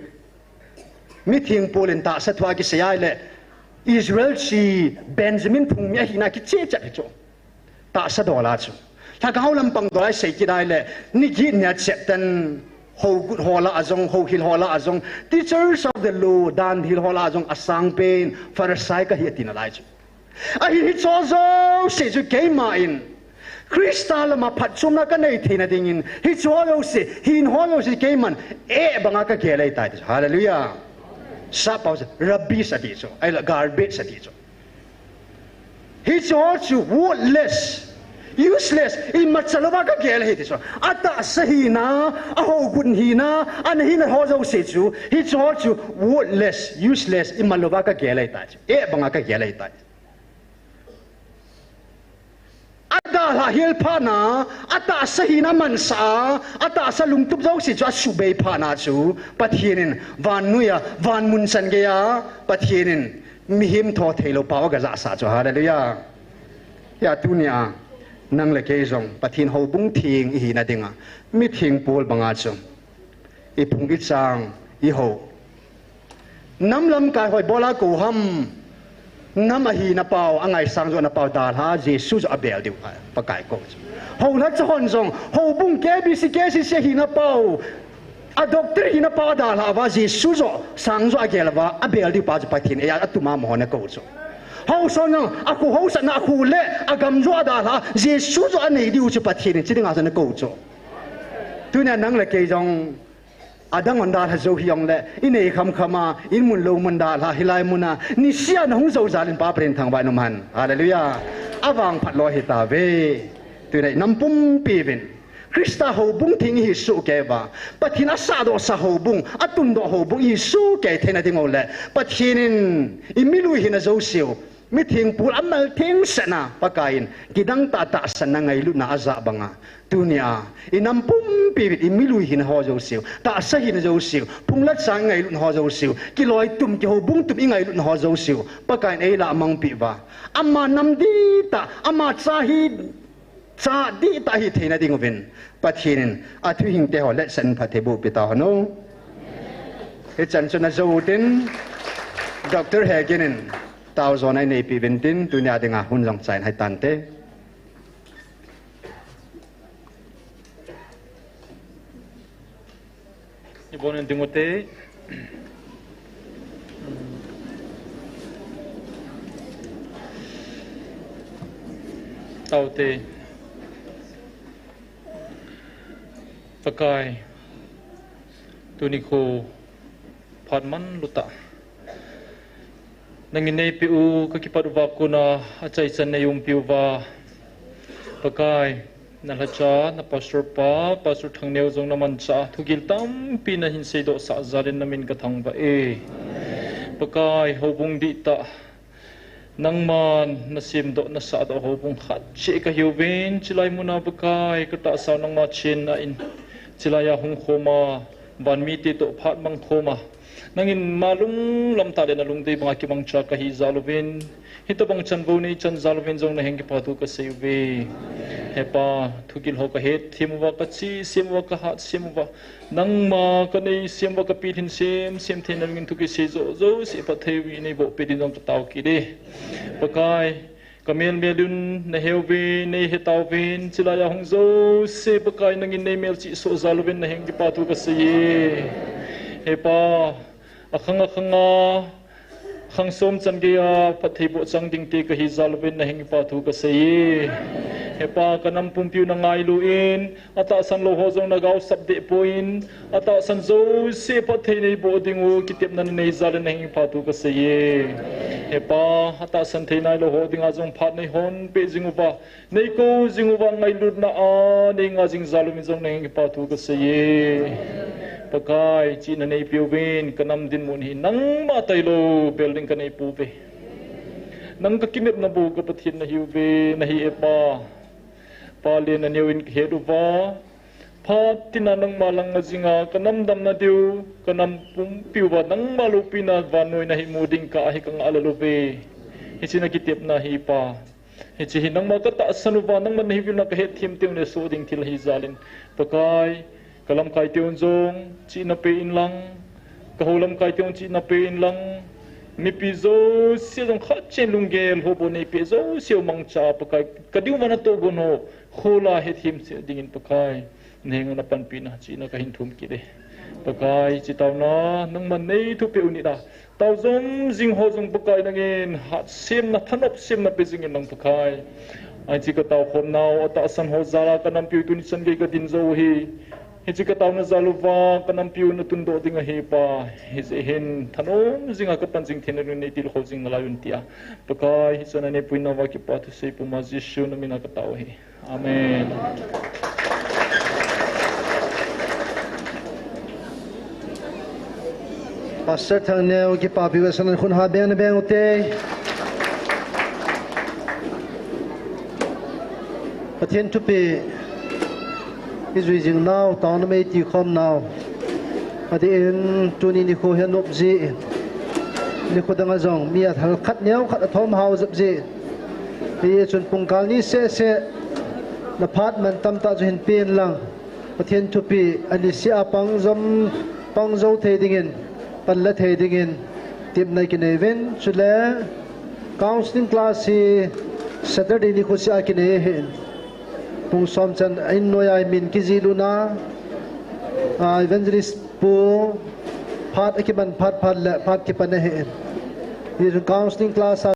Mitheng Paul in tahsa thu a kisei a ahile, Israel chi Benjamin phung mi ahina kiche chet hi chu. Tahsa dol a chu. Lhagao lampang dol a isei kit a ahile, ni get ni a chep tan, hougut ho lah a jong, houhil ho lah a jong, teachers of the law, dan hil ho lah a jong, asang pen, Pharisee kahi ati nalai chu. Ahin hicheho jouse chu keima in, Christa lama phatchomna kanei theina dingin, hicheho jouse, hin ho jouse keiman, eh banga kagel ahitai ti chu. Hallelujah. Sappao chu, rubbish ati chu. Ahile garbage ati chu. Hicheho chu worthless, useless, imacha louva kagel ahi ti chu. Atahsa hina, ahougut hina, ana hina ho jouse chu, hicheho chu worthless, useless, imacha louva kagel ahitai chu. Eh banga kagel ahitai. Adalhah hel phatna, atahsa hina mansah a, atahsa lungtup jouse chu asubei phatna chu, Pathen in vannoi a, van mun chan geiya, Pathen in mihem tho theilou pao agajah sah chu, hallelujah. Hia tunia, nang le kei jong, Pathen houbung theng ihina dinga, mitheng Paul banga chu, i phung i chang, i hou. Nam lamkai ho ibola kou ham, nam ahina pao, angaisang johna pao, dalha, Jesu joh abel diu, Pakai kou chu. Houlhacha hon jong, houbung K B C, K C C ahina pao, a doctor hina pao adalha uva, Jesu joh, sang joh agel uva, abel diu pa chu Pathen in eia atuma amaho ana kou chu. Haosa hon jong, akho haosatna, akho le agam joh adalha, Jesu joh anei diu chu Pathen in chi dinga chu ana kou chu. Tunia nang le kei jong, adang hon dalha jou hijongle, inei khamkham a, inmun loumun dalha, hilai muna, nisea nahung jou jal in Pa Pathen thangvah in umhen. Hallelujah. Avangphat lou ahitauve. Tunia inam pumpi uvin Christa houbung theng ihi sohkei uva, Pathen asahdohsa houbung, atundoh houbung ihi sohkei theina ding ule, Pathen in imilui hina jouseu, mitheng Paul amal thengsetna, Pakaiyin kidang tah tahsanna ngailutna ajah banga, tunia inam pumpi uvin imilui hina ho jouseu, tahsa hina jouseu, phung le chang ingailutna ho jouseu, kiloi tum, kihoubung tum ingailutna ho jouseu, Pakaiyin eilah mangpeh uva, ama nam dihtah, ama cha hi cha dihtah hitheina dinguvin, Pathen in athuhingte ho letsahna phattheiboh peh tahen o. Hichan chun ajou utin, Doctor Hegin in taojona eineipeh uvin tin, tunia dinga hun jong chai in ahi tante. Ibonun ding ute. Taute. Pakai, tuni kho phat manlutah nangin neipeh u kakipat uva kona achaichan neiumpi uva, Pakai, nalhacha, na pastor pa, Pastor Thangneo jong namanchah a, thugil tampi nahin seidohsah jalin namin kathangvah e. Pakai, houbung dihtah, nangman nasemdoh, nasahdoh houbung khat cheh kahiuvin, chulai muna Pakai, katahsa u nangma chenna in, chulaiya hung khoma, vanmite toh phat mangkhoma, nangin malung lamtah le nalungdei banga kimangcha kahi jal uvin, hitobang chanvou neichan jal uvin jong naheng kipathu kasei uve. He Pa, thugil ho kahetthem uva, kachesem uva, kahatsem uva, nangma kaneisem uva, kapilhin semsem theina dingin thu kisei joh jouse phattheiboh peh din jong katao kit e. Pakai, Kamel mel un naheuvin, neihe tauvin, chulai a hung jouse Pakai nangin neimelchih soh jal uvin nahenga kipa thu kaseiye. He Pa, akhang akhang a, khang som chan geiya phatthei boh chang dingte kahi jal uvin nahenga kipa thu kaseiye. He Pa, kanam pumpiu nangailu in, atahsan lou ho jong nagaosap deh poi, atahsan jouse phatthei neiboh dingu kitepna nanei jal in nahenga kipa thu kaseiye. He Pa, atahsan thei nailou ho dinga jong phat neihon peh jing uva, neikou jing uva, ngailutna a neinga jing jal uvin jong nahenga kipa thu kaseiye. Pakai, chihna neipeuvin, kanam dinmun hi nangma tailou bel ding kaneipouve. Nang kakinepna bou ka Pathen nahiuve, nahi e Pa. Pa le naneo in kahet uva, phat tina nangma langa jinga kanam damna diu, kanam pumpiuva nangma loupina vannoiya nahimu ding kahi kangah lel uve. Hiche nakitepna hi Pa, hiche hi nangma katahsan uva, nangma nahiu vilna kahetthem teu nesoh ding thil ahi jal in, Pakai, kalamkai teuvin jong chihna pe inlang, kahou lamkai teuvin chihna pe inlang, mipi jouse jong khatchen lunggel ho bou neipeh jouseu mangcha Pakai, kadiuva natoh gon ho khola hetthem seh dingin Pakai, nahenga napanpina chihna kahin thum kit e. Pakai, hiche taona nangman neithupeh u nina, tao jom jing ho jong Pakai nangin hatsemna, thanop semna pe jing inlang Pakai, hiche kataokhomnau atahsan ho jal a kanampiu tuni chan gei kadin jou u hi, hiche kataona jal uva kanampiu natundoh ding ahi Pa. Hijeh hin thanom jinga kapan jing theina dingin neitilkhou jing nalai un tia, Pakai, hiche a neipuinauva kipa thusei puma Jesu namina katao ahi. Amen. Pastor Thangneo, kipapi vetsahnan khut ha beng na beng ute. Pathen thupeh ijui jing nau, taona mei tikhom nau, adeh in tuni nikho hi anop jin, nikho danga jong mi athal khat neo khat athom hao jep jin, hijeh chun pungkal ni seh seh na phat man tamtah chu hin pen lang, Pathen thupeh aniseh a pang jom, pang jou thei dingin, panla thei dingin, tepna kinei uvin, chule counseling class hi Saturday nikho seh a kinei ahin, pung som chan a in noiya min kijih lutna, a, Evangelist Pu, phat akipan phat phat le phat kipan ahin, hijeh chun counseling class a